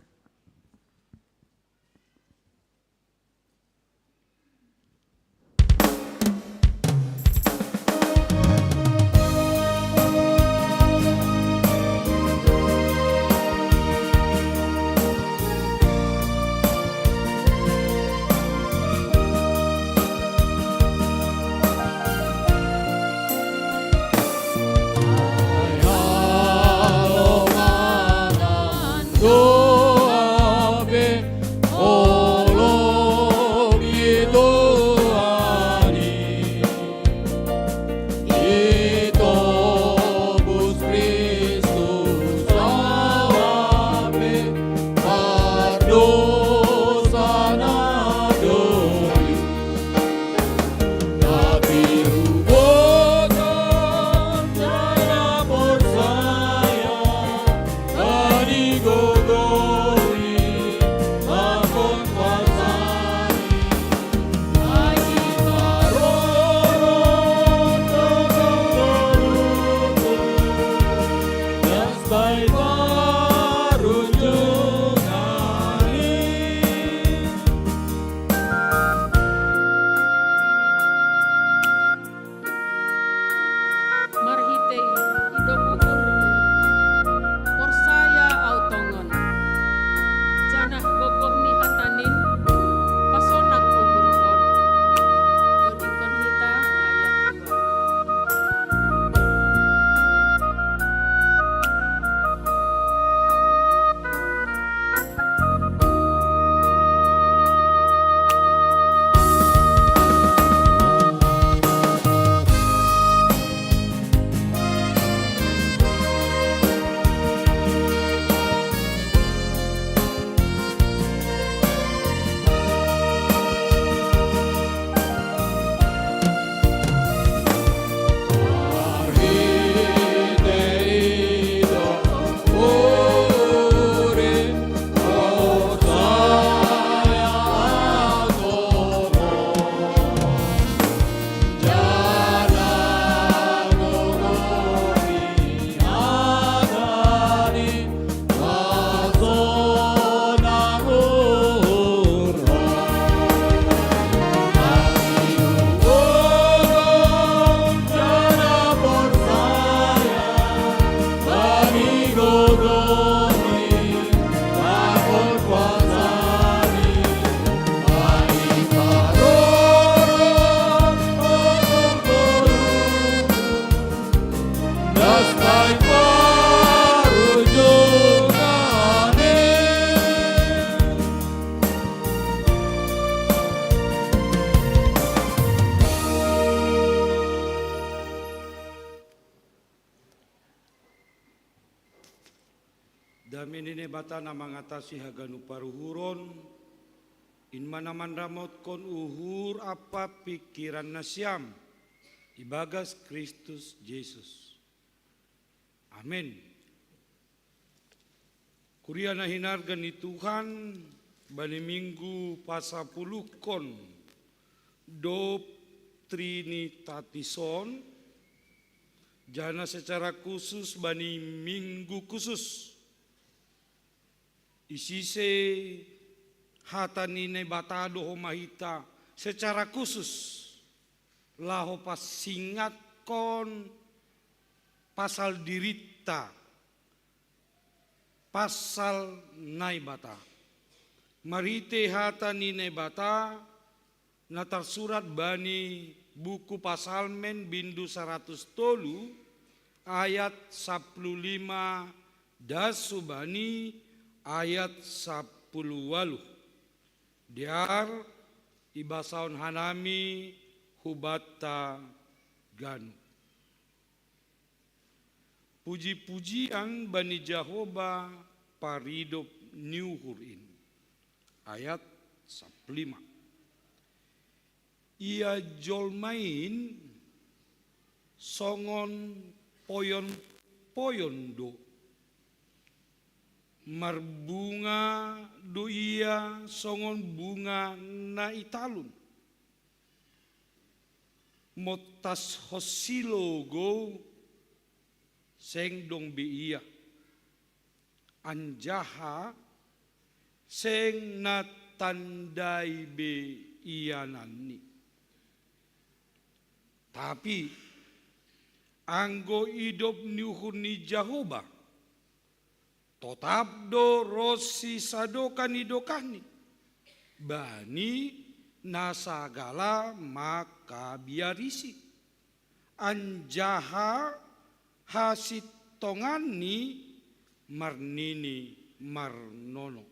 Dame ni Naibata na mangatasi haganup paruhuron, in ma na manramotkon uhur ampa pingkiran nasiam ibagas Kristus Jesus. Amen. Kuria na hinarga ni Tuhan, bani minggu pasapuluhkon dob Trinitatis on, janah secara khusus bani minggu khusus. Isise hata ni Naibata do homa hita secara khusus, laho pasingatkon pasal dirinta, pasal Naibata. Marhitei hata ni Naibata, na tarsurat bani buku Pasalmen bindu saratus tolu ayat sapuluh lima das hubani ayat sapuluh waluh. Dear ibasahon hanami hubanta ganup. Puji-pujian bani Jahowa paridop ni uhur in. Ayat sapuluh lima. Ia jolma in songon poyon-poyon do. Marbunga do ia songon bunga na i talun. Montas honsi logou, seng dong be ia. Anjaha seng na tandai be iananni. Tapi anggo idop ni uhur ni Jahowa, totap do ronsi sadokah ni dokahni, bani na sagala mangkabiarisi. Anjaha hasintonganni marnini marnono.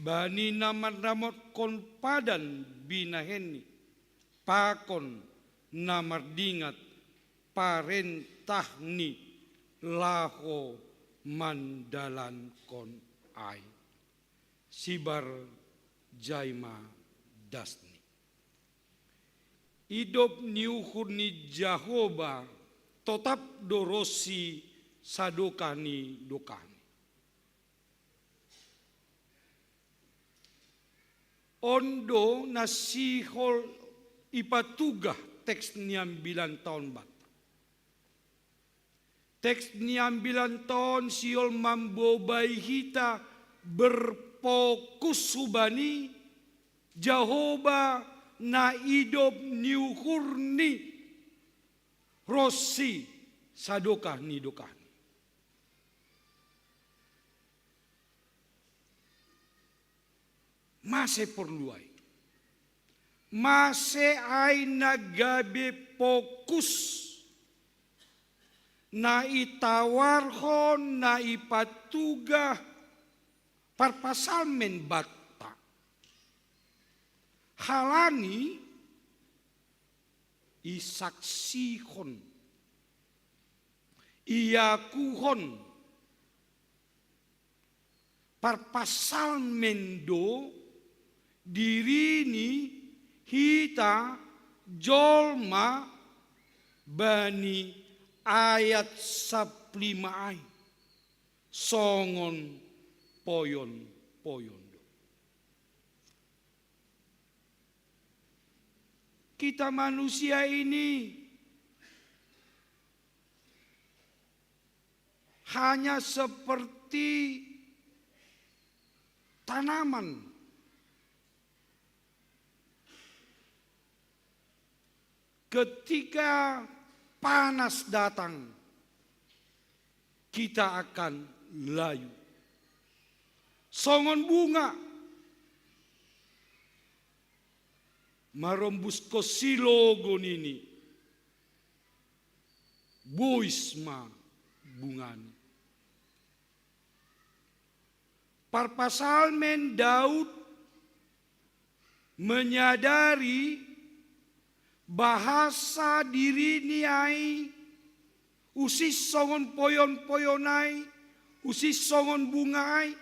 Bani na manramotkon padan binahenni, pakon na mardingat parentahni laho mandalankon ai. Sibar jai ma dasni. Idop ni uhur ni Jahowa totap do ronsi sadokah ni dokahni. On do na sihol ipatugah teks ni ambilanta on banta. Teks ni ambilanta on sihol mambobai hita berfokus hubani Jahowa na idop ni uhurni ronsi sadokah ni dokahni. Mase porlu ai? Mase ai na gabe fokus na itawarhon, na ipatugah parpasalmen banta? Halani isaksihon, iakuhon parpasalmen do diri ni hita jolma bani ayat sapuluh lima ai songon poyon-poyon do. Kita manusia ini hanya seperti tanaman. Ketika panas datang, kita akan layu. Songon bunga, marombuskon si logo nini, bois ma bungani. Parpasalmen Daud menyadari bahasa dirini ai usih songon poyon-poyon ai, Usi songon bunga ai,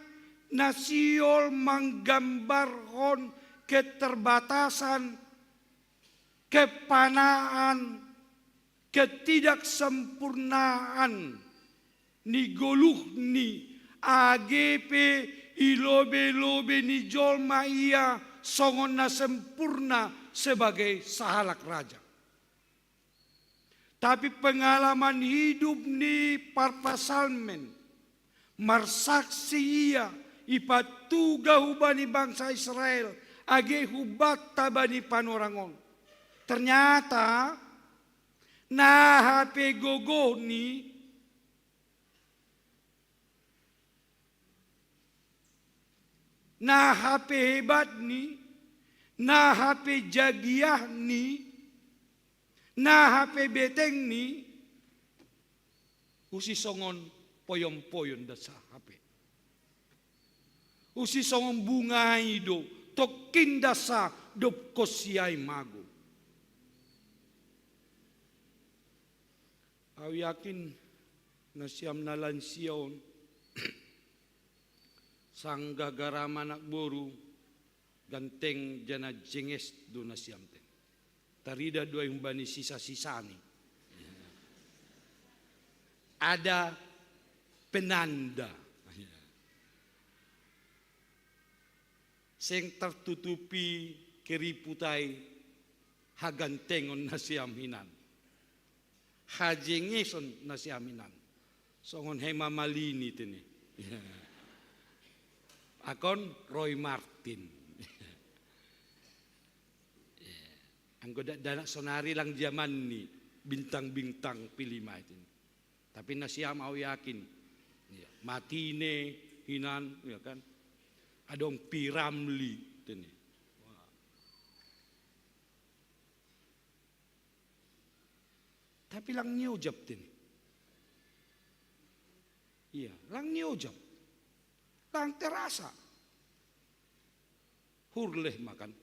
na sihol manggambarhon keterbatasan, kepanaan, ketidaksempurnaan ni goluhni, age pe i lobe-lobe ni jolma ia songon na sempurna sebagai sahalak raja. Tapi pengalaman hidup ni parpsalmen marsaksi ia ipatuga hubani bangsa Israel, age hubanta bani panorang on. Ternyata na hape gogohni, na hape hebatni, na hape jagiahni, na hape betengni, usi songon poyon-poyon dasa hape. Usi songon bunga i do, tongkin dasa dob konsi ai mago. Au yakin nasiam na lansia on, sanggah garam anak boru, ganteng jala jenges do nasiam ten. Tarida do ai humbani sisa-sisani. Ada penanda. Seng tartutupi keriput ai hagantengon nasiam hinan. Hajengeson nasiam hinan. Songon Hema Malini tene. Akon Roy Martin. Anggo dakdanak sonari lang jamanni bintang-bintang film ai tene. Tapi nasiam au yakin. Iya, Martine hinan, ya kan. Adong P. Ramlee tene. Wah. Tapi lang niojap tene. Iya, lang niojap. Lang terasa. Hurleh ma kan.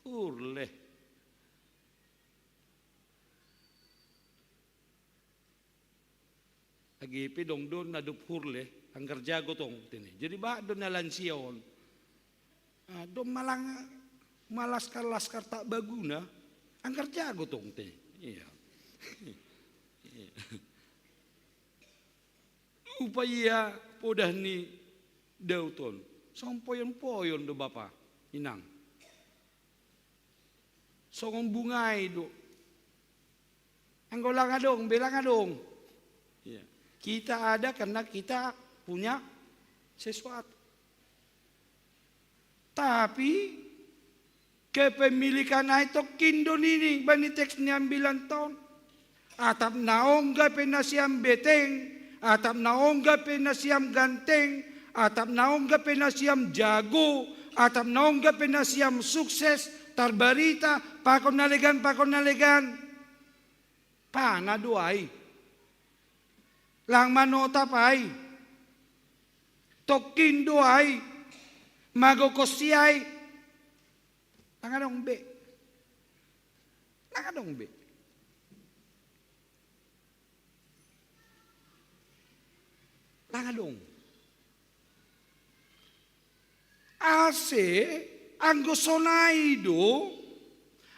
Hurleh. Age pe dong do na dob hurleh, anggar jago tong tene. Jadi bahat do na lansia on. Ah, do malang malaskar-laskar tak baguna, anggar jago tong tene. Iya. Iya. Upa ia podah ni Daud on. Songon poyon-poyon do bapa, inang. Songon bunga i do. Anggo lang adong be, lang adong. Iya. Kita ada karena kita punya sesuatu. Tapi kepemilikan ai tongkin do nini bani teks ni ambilan ton. Atap na ongga pe nasiam beteng, atap na ongga pe nasiam ganteng, atap na ongga pe nasiam jago, atap na ongga pe nasiam sukses, tarbarita, pakon na legan, pakon na legan. Pana do ai. Lang manotap ai. Tongkin do ai. Mago konsi ai. Lang adong be. Lang adong be. Lang adong. Ase anggo sonai do,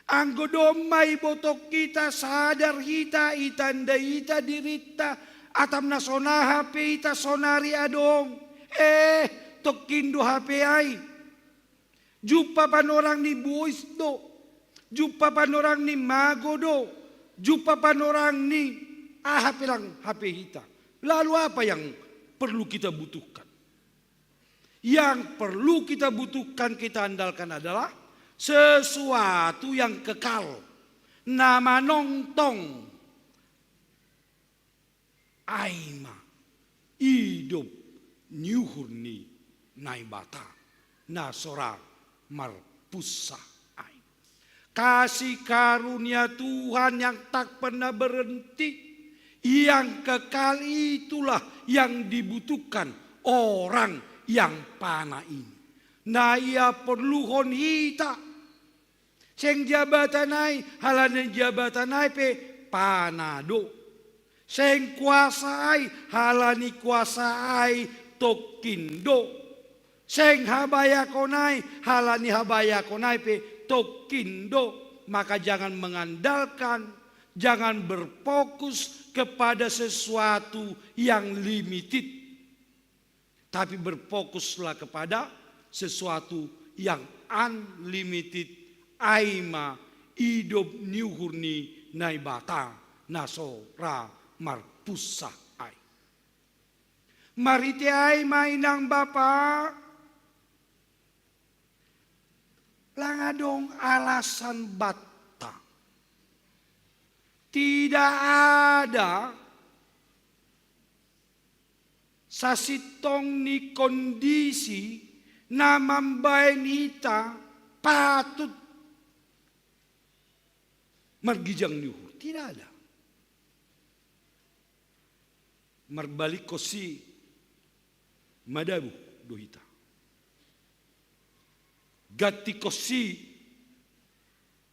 anggo domma iboto hita, sadar hita, itanda hita dirinta, atap na sonaha pe hita sonari adong, eh, tongkin do hape ai. Jumpa panorang ni bois do, jumpa panorang ni mago do, jumpa panorang ni aha pe lang hape hita. Lalu apa yang perlu kita butuhkan? Yang perlu kita butuhkan, kita andalkan adalah sesuatu yang kekal, na manongtong. Ai ma idop ni uhur ni Naibata na so ra marpunsa ai. Kasih karunia Tuhan yang tak pernah berhenti, yang kekal, itulah yang dibutuhkan orang yang panah ini. Na ia porluhon hita. Seng jabatan ai, halani jabatan ai pe panah do. Seng kuasa ai, halani kuasa ai tokkin do. Seng habayakon ai, halani habayakon ai pe tokkin do. Maka jangan mengandalkan, jangan berfokus kepada sesuatu yang limited. Tapi berfokuslah kepada sesuatu yang unlimited, ai ma idop ni uhur ni Naibata na so ra marpunsa ai. Marhite ai ma inang bapa, lang adong alasan banta. Tidak ada sasintong ni kondisi na mambaen hita patut margijang ni uhur. Tidak ada. Marbalik konsi madabu do hita. Ganti konsi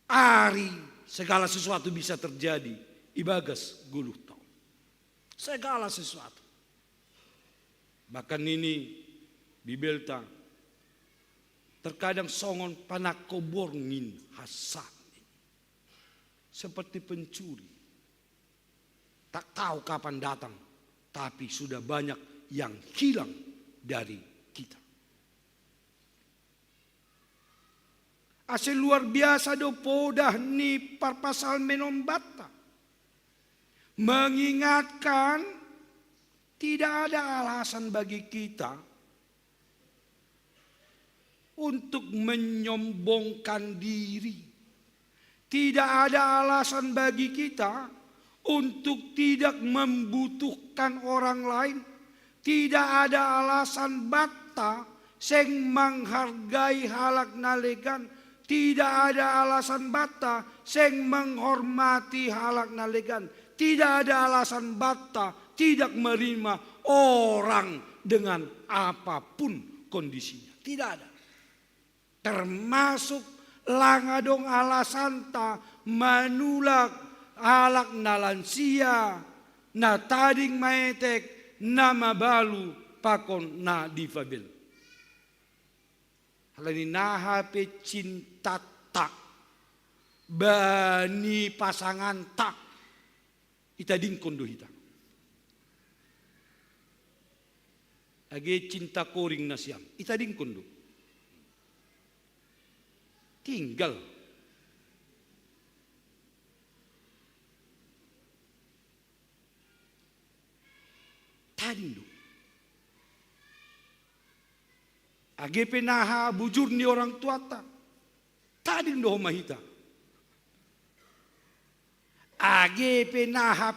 ari, segala sesuatu bisa terjadi ibagas goluhta on. Segala sesuatu. Bahkan nini Bibelta, terkadang songon panangko borngin hansa, seperti pencuri. Tak tahu kapan datang, tapi sudah banyak yang hilang dari kita. Asa luar biasa do podah ni parpsalmen on banta. Mengingatkan, tidak ada alasan bagi kita untuk menyombongkan diri. Tidak ada alasan bagi kita untuk tidak membutuhkan orang lain. Tidak ada alasan banta seng menghargai halak na legan. Tidak ada alasan banta seng menghormati halak na legan. Tidak ada alasan banta tidak menerima orang dengan apapun kondisinya. Tidak ada. Termasuk lang adong alasanta manulak halak na lansia, na tading maetek, na mabalu pakon na difabel. Halani naha pe cintanta bani pasanganta itadingkon do hita. Age cinta koring nasiam, itadingkon do. Tinggal. Tading do. Age pe naha bujur ni orang tuanta, tading do homa hita. Age pe naha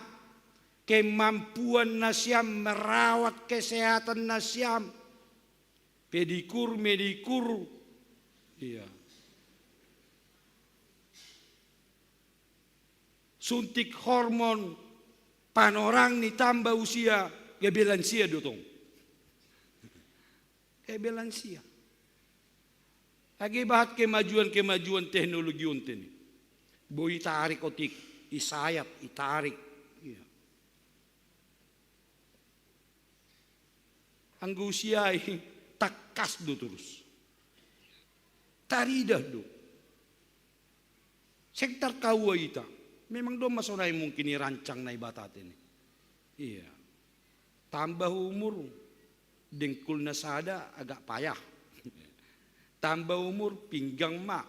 kemampuan nasiam merawat kesehatan nasiam, pedikur, medikur, iya, suntik hormon, panorang ni tamba usia, gabe lansia do tong. Gabe lansia. Age bahat kemajuan-kemajuan teknologi on tene. Boi itarik otik, isayat, itarik. Iya. Anggo usia i tangkas do torus. Taridah do. Seng tarkaua ita. Memang domma sonai mungkin irancang Naibata tene. Iya. Tambah umur, dengkul na sada agak payah. Tambah umur, pinggang ma.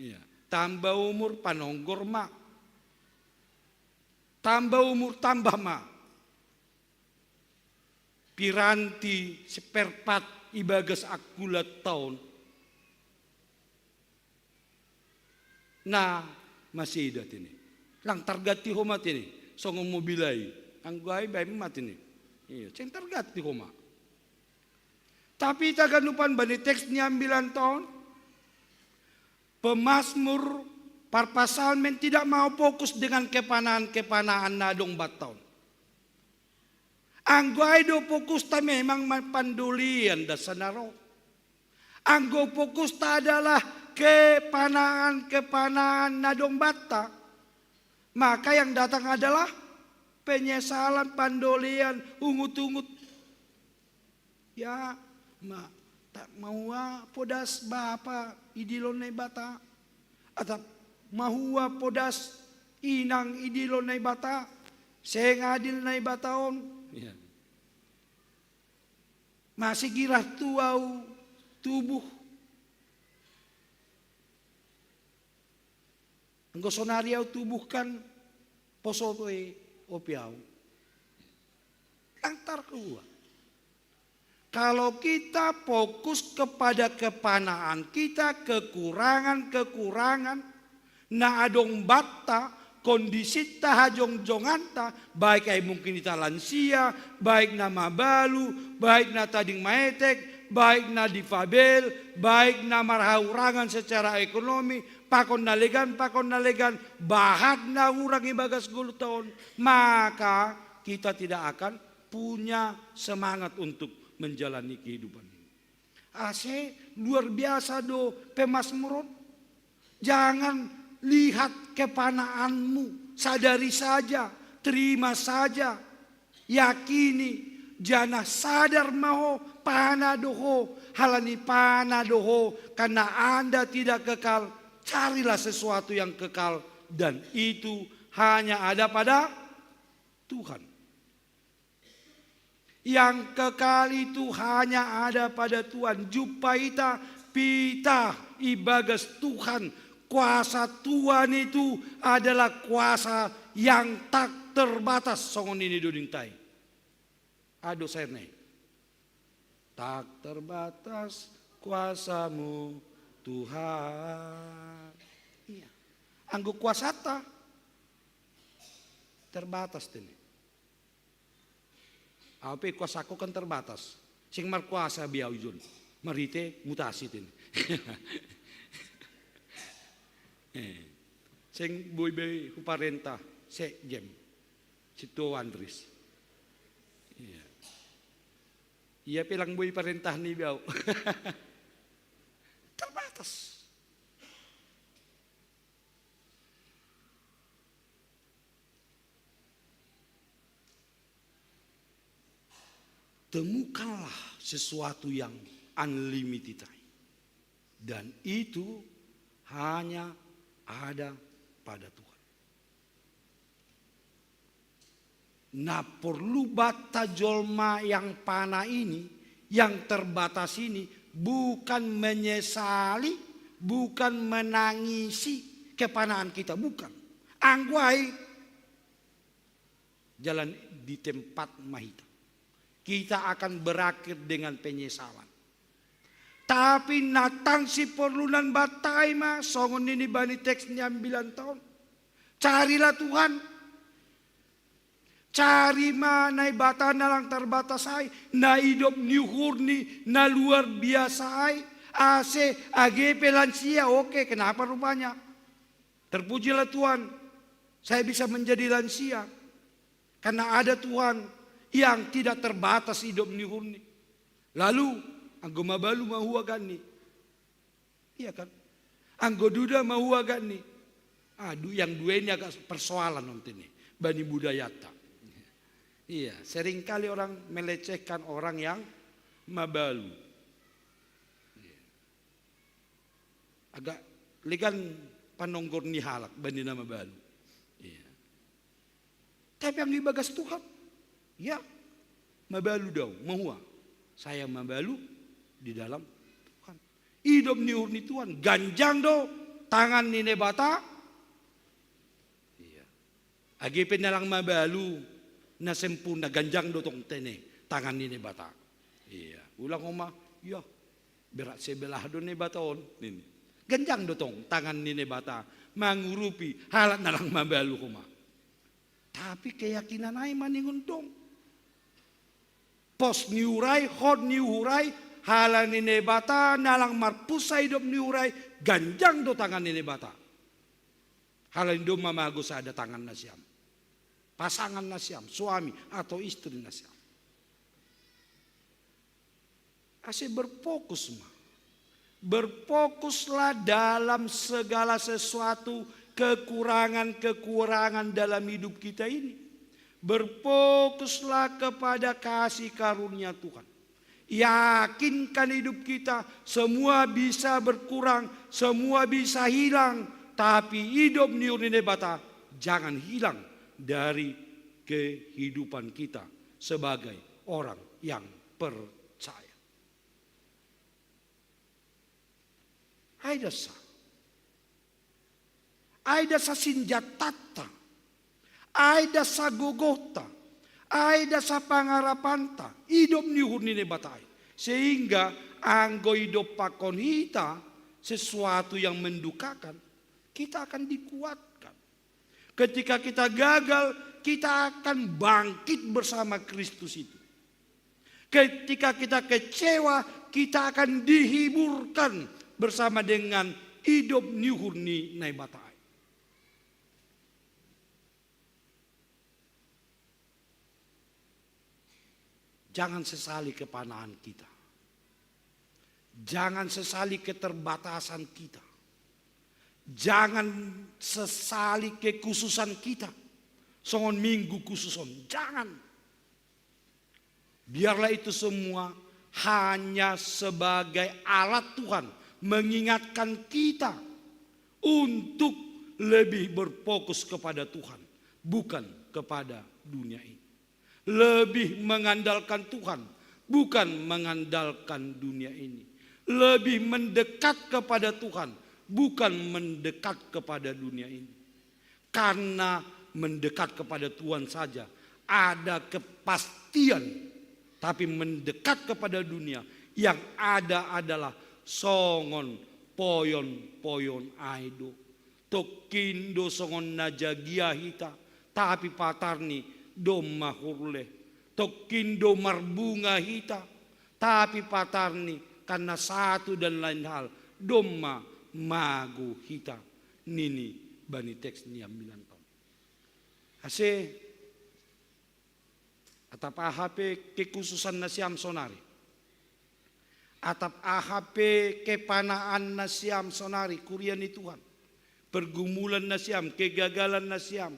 Iya. Tambah umur, panonggor ma. Tambah umur, tambah ma piranti, spare part ibagas angkulanta on. Na maseda tene. Lang targanti homa tene, songon mobil ai. Anggo ai baen ma tene. Iya, seng targanti homa. Tapi tagan upan bani teks ni ambilanta on, pemazmur, parpsalmen tidak mau fokus dengan kepanaan-kepanaan na adong banta on. Anggo ai do fokusta memang ma pandolian dasa na ro. Anggo fokusta adalah kepanaan-kepanaan na adong banta, maka yang datang adalah Penyesalan, pandolean, ungut-ungut. Ya, ma, tak mahua podas bapa idilo Naibata, atap mahua podas inang idilo Naibata, seng adil Naibata on. Ya. Masih girah tu au tubuh. Anggo sonari au tubuh kan poso toe ope au. Lantar kedua, kalau kita fokus kepada kepanaan kita, kekurangan-kekurangan, na adong batta, kondisita, hajongjonganta, baik ai mungkin ita lansia, baik na mabalu, baik na tading maetek, baik na difabel, baik na marhaurangan secara ekonomi, pakon na legan, pakon na legan, bahat na hurang ibagas goluhta on, maka kita tidak akan punya semangat untuk menjalani kehidupan ini. Ase luar biasa do pemazmur on. Jangan lihat kepanaanmu, sadari saja, terima saja, yakini, janah sadar ma ho, pana do ho, halani pana do ho, karena Anda tidak kekal, carilah sesuatu yang kekal, dan itu hanya ada pada Tuhan. Yang kekal itu hanya ada pada Tuhan. Jumpa ita, pita ibagas Tuhan. Kuasa Tuhan itu adalah kuasa yang tak terbatas. Songon ini doding tai. Ado serne. Tak terbatas kuasamu Tuhan. Iya. Anggo kuasata terbatas tene. Au pe kuasaku kan terbatas. Sing markuasa be au ijon. Marite mutasi tene. Eh, sing boi be huparentah sekjen. Situ Andris. Iya. Ia pe lang boi parentah ni be au. Terbatas. Temukanlah sesuatu yang unlimited time. Dan itu hanya ada pada Tuhan. Nah, perlu bata jolma yang pana ini, yang terbatas ini, bukan menyesali, bukan menangisi kepanaan kita, bukan. Angguai jalan di tempat mahita. Kita akan berakhir dengan penyesalan. Tapi natang si porlunan batai ma songon nini bani teks ni ambilan taon. Carilah Tuhan. Cari ma Naibata na lang terbatas ai, na idop ni uhurni, na luar biasa ai, ase age pe lansia, oke, kenapa rupanya? Terpujilah Tuhan, saya bisa menjadi lansia. Karena ada Tuhan yang tidak terbatas idop ni uhurni. Lalu, anggo mabalu mahua gani. Iya kan? Anggo duda mahua gani. Aduh, yang dua ini agak persoalan nanti nih. Bani budayata. Iya, seringkali orang melecehkan orang yang mabalu. Iya. Agak legan panonggor ni halak bani na mabalu. Iya. Tapi yang ibagas Tuhan, ya, mabalu dau, mahua. Saya mabalu di dalam Tuhan. Idop ni uhur ni Tuhan, ganjang do tangan ni Naibata. Iya. Age pe na lang mabalu, na sempurna, ganjang do tong tene tangan ni Naibata. Iya. Ulang homa, iya, berat sebelah do Naibata on nini. Ganjang do tong tangan ni Naibata mangurupi halak na lang mabalu homa. Tapi keyakinan ai maningon dong. Pos ni uhur ai, hot ni uhur ai, halani Naibata na lang marpunsa idop ni uhur ai, ganjang do tangan ni Naibata. Halani domma mago sada tangan nasiam. Pasangan nasiam, suami atau istri nasiam. Ase berfokus ma. Berfokuslah dalam segala sesuatu kekurangan-kekurangan dalam hidup kita ini. Berfokuslah kepada kasih karunia Tuhan. Yakinkan hidup kita, semua bisa berkurang, semua bisa hilang, tapi hidup niur nine bata jangan hilang dari kehidupan kita sebagai orang yang percaya. Aida sa. Aida sa sinjatata. Aida sa gogota. Aida sa pangarapanta. Hidup ni uhur nine bata ai. Sehingga anggo idop pakon hita sesuatu yang mendukakan, kita akan dikuatkan. Ketika kita gagal, kita akan bangkit bersama Kristus itu. Ketika kita kecewa, kita akan dihiburkan bersama dengan hidup ni uhur ni Naibata. Jangan sesali kepanaan kita. Jangan sesali keterbatasan kita. Jangan sesali kekhususan kita. Songon minggu khusus on. Jangan. Biarlah itu semua hanya sebagai alat Tuhan mengingatkan kita untuk lebih berfokus kepada Tuhan, bukan kepada dunia ini. Lebih mengandalkan Tuhan, bukan mengandalkan dunia ini. Lebih mendekat kepada Tuhan, bukan mendekat kepada dunia ini. Karena mendekat kepada Tuhan saja ada kepastian, tapi mendekat kepada dunia yang ada adalah songon poyon-poyon ai do. Tokkin do songon na jagia hita, tapi patarni domma hurle. Tokkin do marbunga hita, tapi patarni karena satu dan lain hal domma mago hita, nini bani teks ni ambilan on. Ase atap aha pe kekhususan nasiam sonari, atap aha pe kepanaan nasiam sonari, kuria ni Tuhan, pergumulan nasiam, kegagalan nasiam,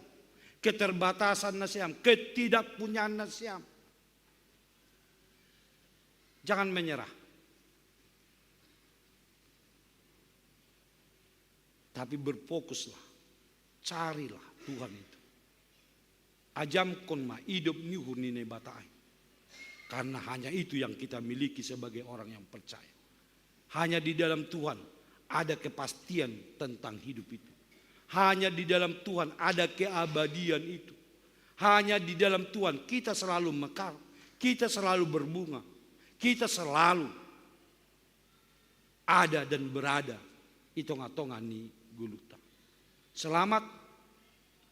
keterbatasan nasiam, ketidakpunyaan nasiam, jangan menyerah. Tapi berfokuslah, carilah Tuhan itu. Ajamkon ma hidup ni uhur ni Naibata ai. Karena hanya itu yang kita miliki sebagai orang yang percaya. Hanya di dalam Tuhan ada kepastian tentang hidup itu. Hanya di dalam Tuhan ada keabadian itu. Hanya di dalam Tuhan kita selalu mekar, kita selalu berbunga, kita selalu ada dan berada di tengah-tengah ni goluhta. Selamat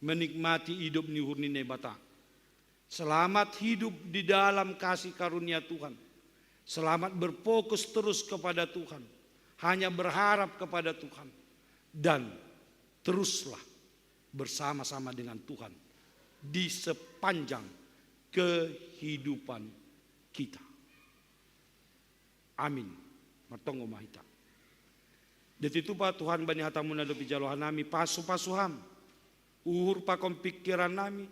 menikmati hidup ni uhur ni Naibata. Selamat hidup di dalam kasih karunia Tuhan. Selamat berfokus terus kepada Tuhan. Hanya berharap kepada Tuhan. Dan teruslah bersama-sama dengan Tuhan di sepanjang kehidupan kita. Amin. Martonggo ma hita. Dati tupa Tuhan bani hatamu na dob ijalo hanami, pasu-pasu Ham uhur pakon pingkiran nami,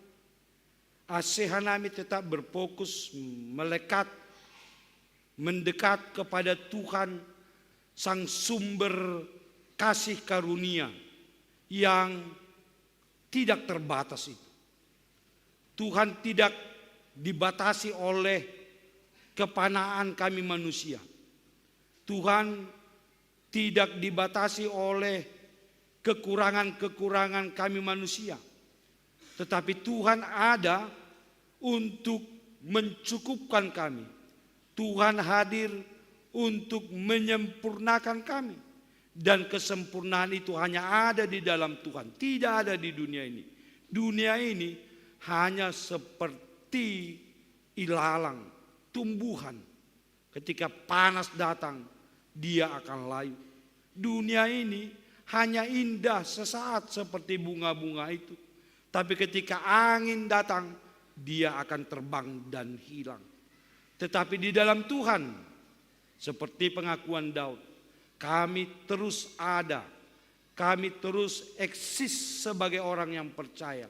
ase hanami tetap berfokus, melekat, mendekat kepada Tuhan, Sang Sumber kasih karunia yang tidak terbatas itu. Tuhan tidak dibatasi oleh kepanaan kami manusia. Tuhan tidak dibatasi oleh kekurangan-kekurangan kami manusia. Tetapi Tuhan ada untuk mencukupkan kami. Tuhan hadir untuk menyempurnakan kami. Dan kesempurnaan itu hanya ada di dalam Tuhan, tidak ada di dunia ini. Dunia ini hanya seperti ilalang, tumbuhan. Ketika panas datang, dia akan layu. Dunia ini hanya indah sesaat seperti bunga-bunga itu. Tapi ketika angin datang, dia akan terbang dan hilang. Tetapi di dalam Tuhan, seperti pengakuan Daud, kami terus ada, kami terus eksis sebagai orang yang percaya.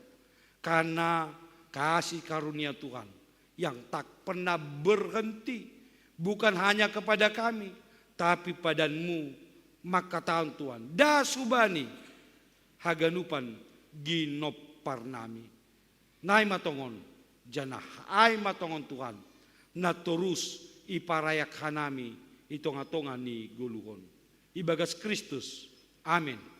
Karena Kasih karunia Tuhan yang tak pernah berhenti, bukan hanya kepada kami, tapi padamu, maka taon Tuhan. Das hubani haganupan ginompar nami. Nai ma tongon, janah ai ma tongon Tuhan, na torus iparayak hanami i tonga-tonga ni goluhon. Ibagas Kristus. Amen.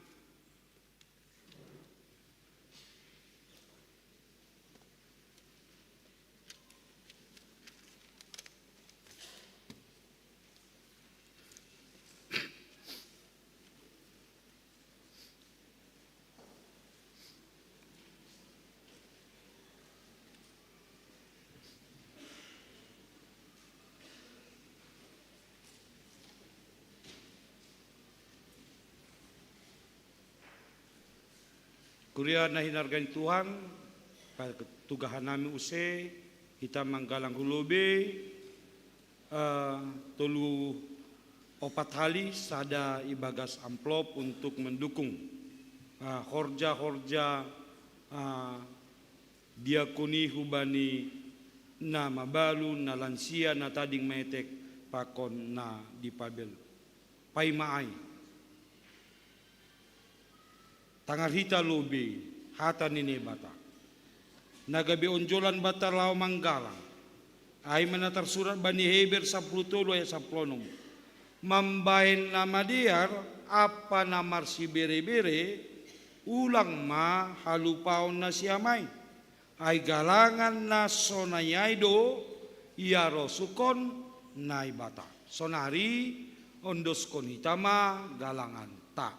Kuria na hinarga ni Tuhan, patugahan nami use, hita manggalang hu lobei, eh, tolu opat hali sada ibagas amplop untuk mendukung, eh, horja-horja, eh, diakoni hubani na mabalu, na lansia, na tading maetek pakon na dipabel. Paima ai. Tangar hita lobei hata ni Naibata, na gabe onjolan banta laho manggalang. Ai ma na tarsurat bani Heber sampulu tolu ayat sampulu onom. Mambahen na madear ampa na marsibere-bere, ulang ma halupaon nasiam ai. Ai galangan na sonai ai do iarosuhon Naibata. Sonari ondoskon hita ma galanganta.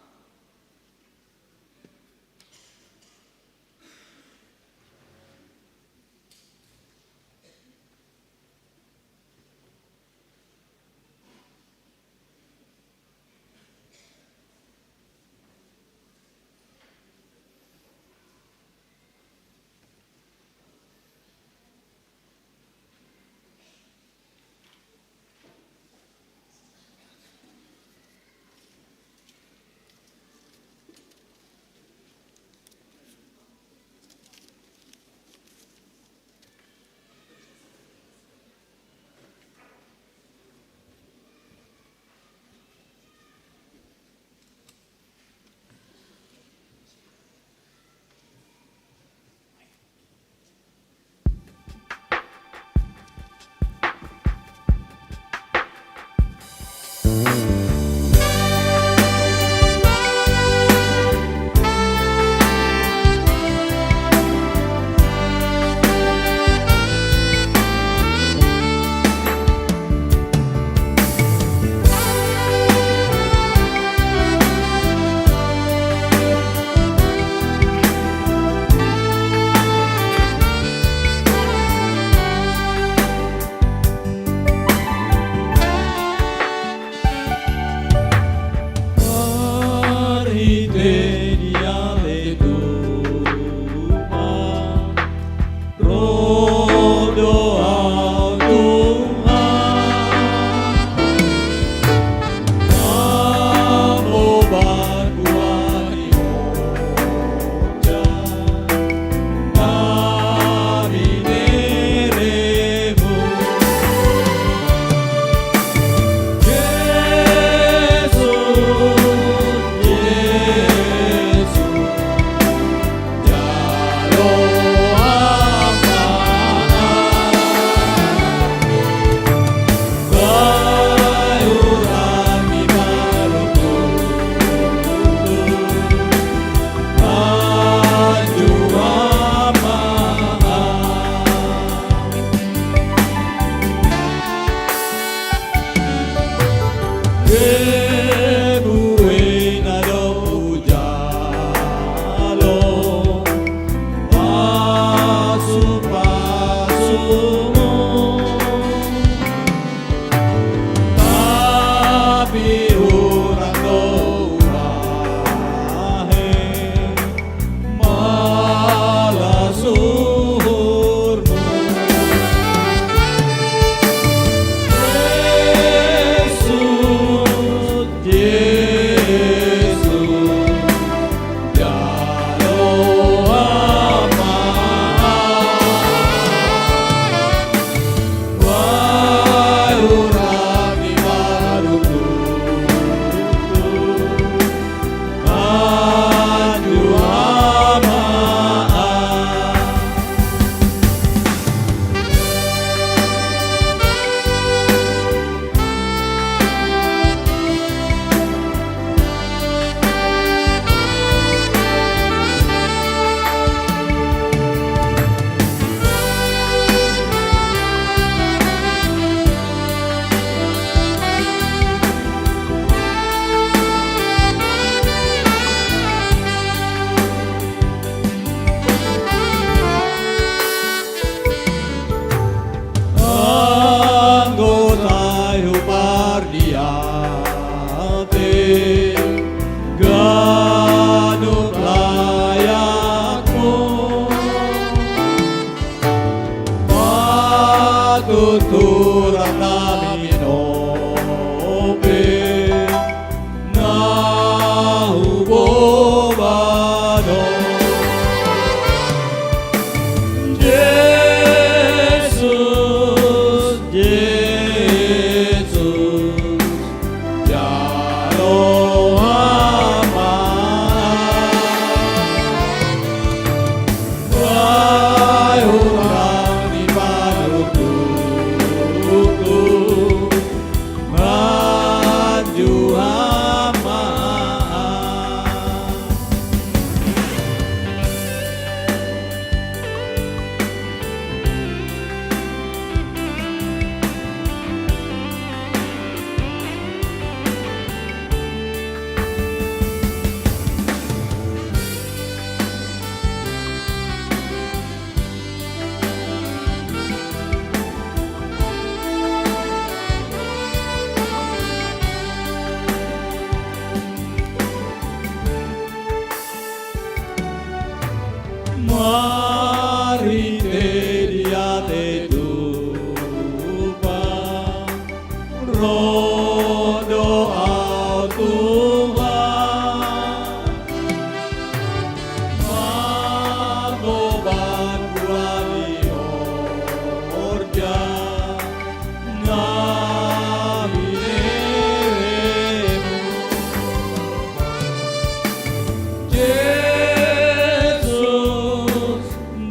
Tuturan nami nope na hubobano. Jesus, Jesus, jalo hama. Wahai urang di padukuhku, manju hama. Mari te diate Tuhan, rodo au Tuhan, magoban buani orja, nami neremu. Jesus,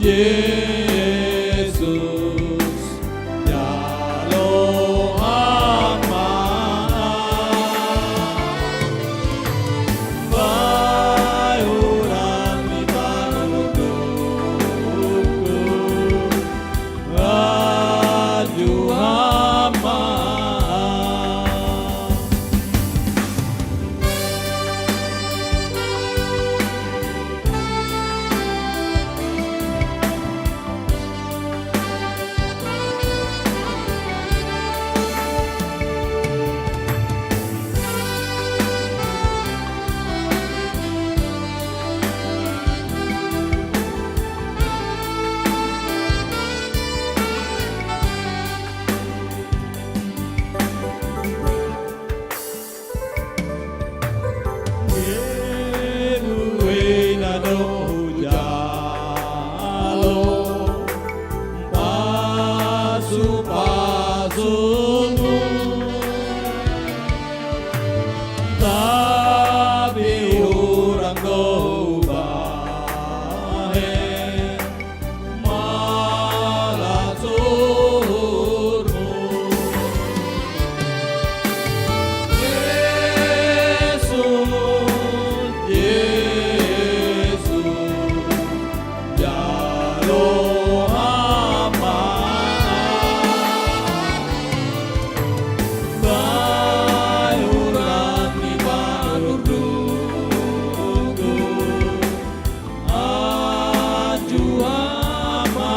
Jesus, jalo hama. Wahai urang di padukuhku, manju hama. Webuena do hujalo pasupasumu, tapi urang do hubahen malas uhurmu. Jesus, Jesus, jalo hama. Wahai urang di padukuhku, manju hama.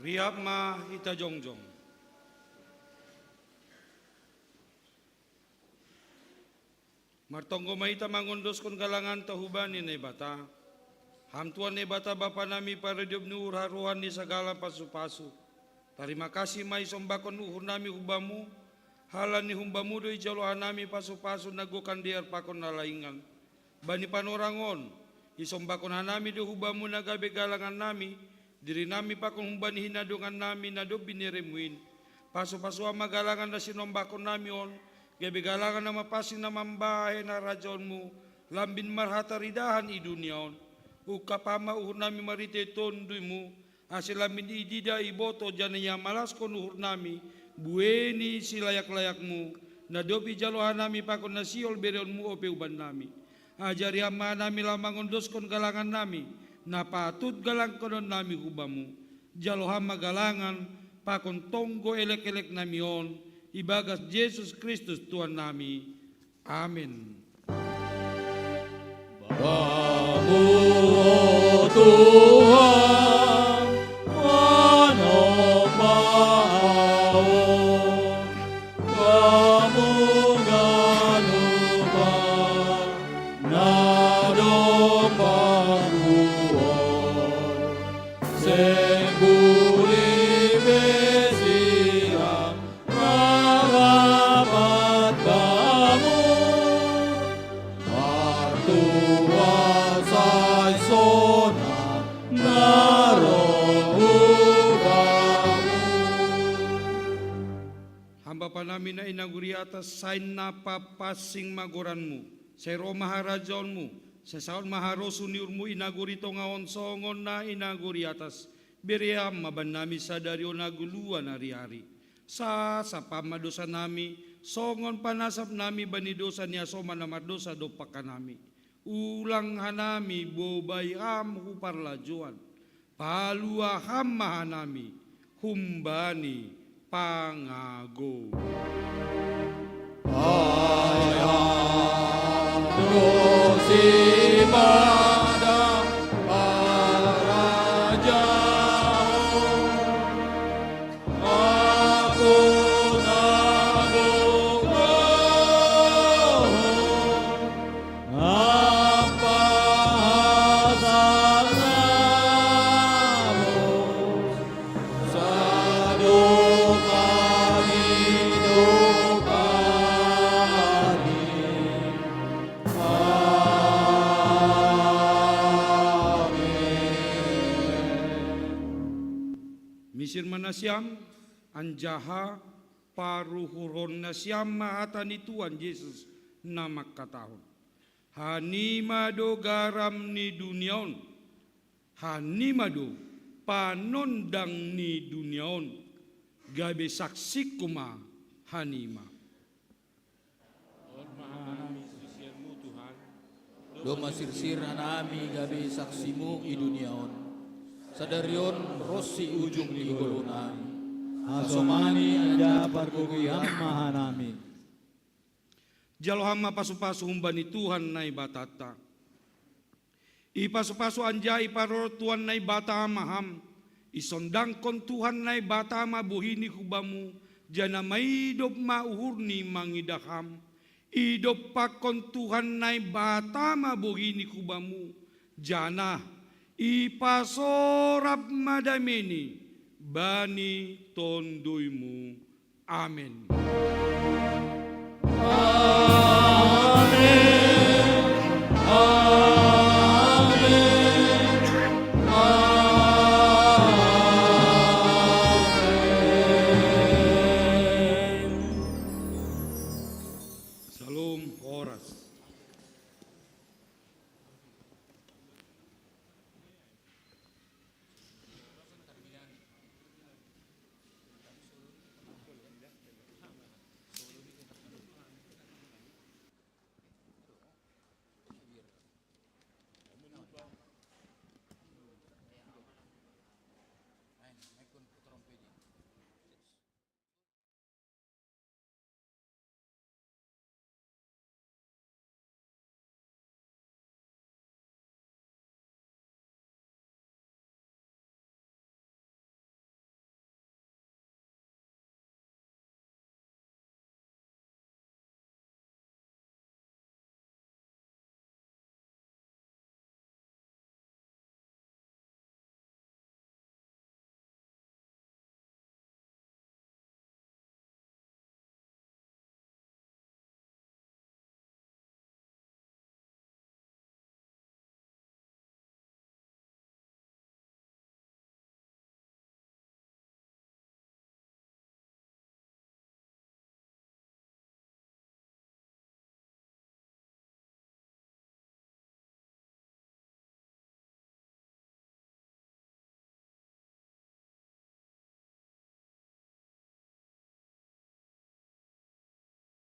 Riap ma hita jongjong. Martonggo ma hita mangondoskon galanganta hubani Naibata. Ham Tuhan Naibata Bapa nami, paridiop ni uhur harohan ni sagala pasupasu. Tarima kasih ma isombahon uhur nami hu Bamu, halani hum Bamu do ijalo hanami pasupasu na gokan dear pakon na laingan. Bani panorang on, isombahon hanami do hu Bamu na gabe galangan nami, diri nami pakon humbani hinadongan nami na dob bineremu in. Pasupasu Ham ma galangan na sinombahon nami on, gabe galangan na mapansing na mambahen harajaonmu, Lambin marhataridahan i dunia on, ungkap ma uhur nami marhitei Tonduimu, ase lambin idida, iboto, janah iamalaskon uhur nami, buei ni silayak-layakmu, na dob ijalo hanami pakon na sihol bereonmu ope hubannami. Ajari Ham ma hanami laho mangondoskon galangan nami, na patut galangkonon nami hu Bamu. Jalo Ham ma galangan pakon tonggo elek-elek nami on, ibagas Jesus Kristus Tuhan nami. Amen. Bamu, o Tuhan, manomba ahu, Bamu nganu ma na dob paguhon, seng bulih be sirang rahmat Bamu, martua sai sonang na roh hu Bamu. Ham Bapa nami na i nagori atas, sai na papansing ma goranMu, sai roh ma harajaonMu, sai saud ma harosuh ni uhurMu i nagori tongah on songon na i nagori atas. Bere Ham ma bannami sadari on hagoluhan ari-ari. Sasap Ham ma dosa nami, songon panasap nami bani dosa ni hasoman na mardousa dompak hanami. Ulang hanami bobai Ham hu parlajouan. Palua Ham ma hanami humbani pangago. Ai Ham do simada, harajaon, pakon agogohon, ampa hasangapon, sadokah ni dokah ni. Amen. Misir ma nasiam, anjaha paruhurhon nasiam ma hata ni Tuhan Jesus na mangkatahon: Hanima do garam ni dunia on. Hanima do panondang ni dunia on. Gabe saksingku ma hanima. On ma hanami siseanMu, Tuhan. Domma sirsir hanami gabe saksiMu i dunia on, sadari on ronsi ujung ni ngolunami. Hasomani anjaha pargogoi Ham ma hanami. Jalo Ham ma pasu-pasu humbani Tuhan Naibatanta. Ipasu-pasu anjaha iparorot Tuhan Naibata ma Ham. Isondangkon Tuhan Naibata ma bohiNi hu Bamu, janah maidop ma uhurNi mangidah Ham. Idompakkon Tuhan Naibata ma bohiNi hu Bamu, janah ipasorap ma dameiNi bani TonduyMu. Amen. Amen. Amen. Amen. Shalom, horas.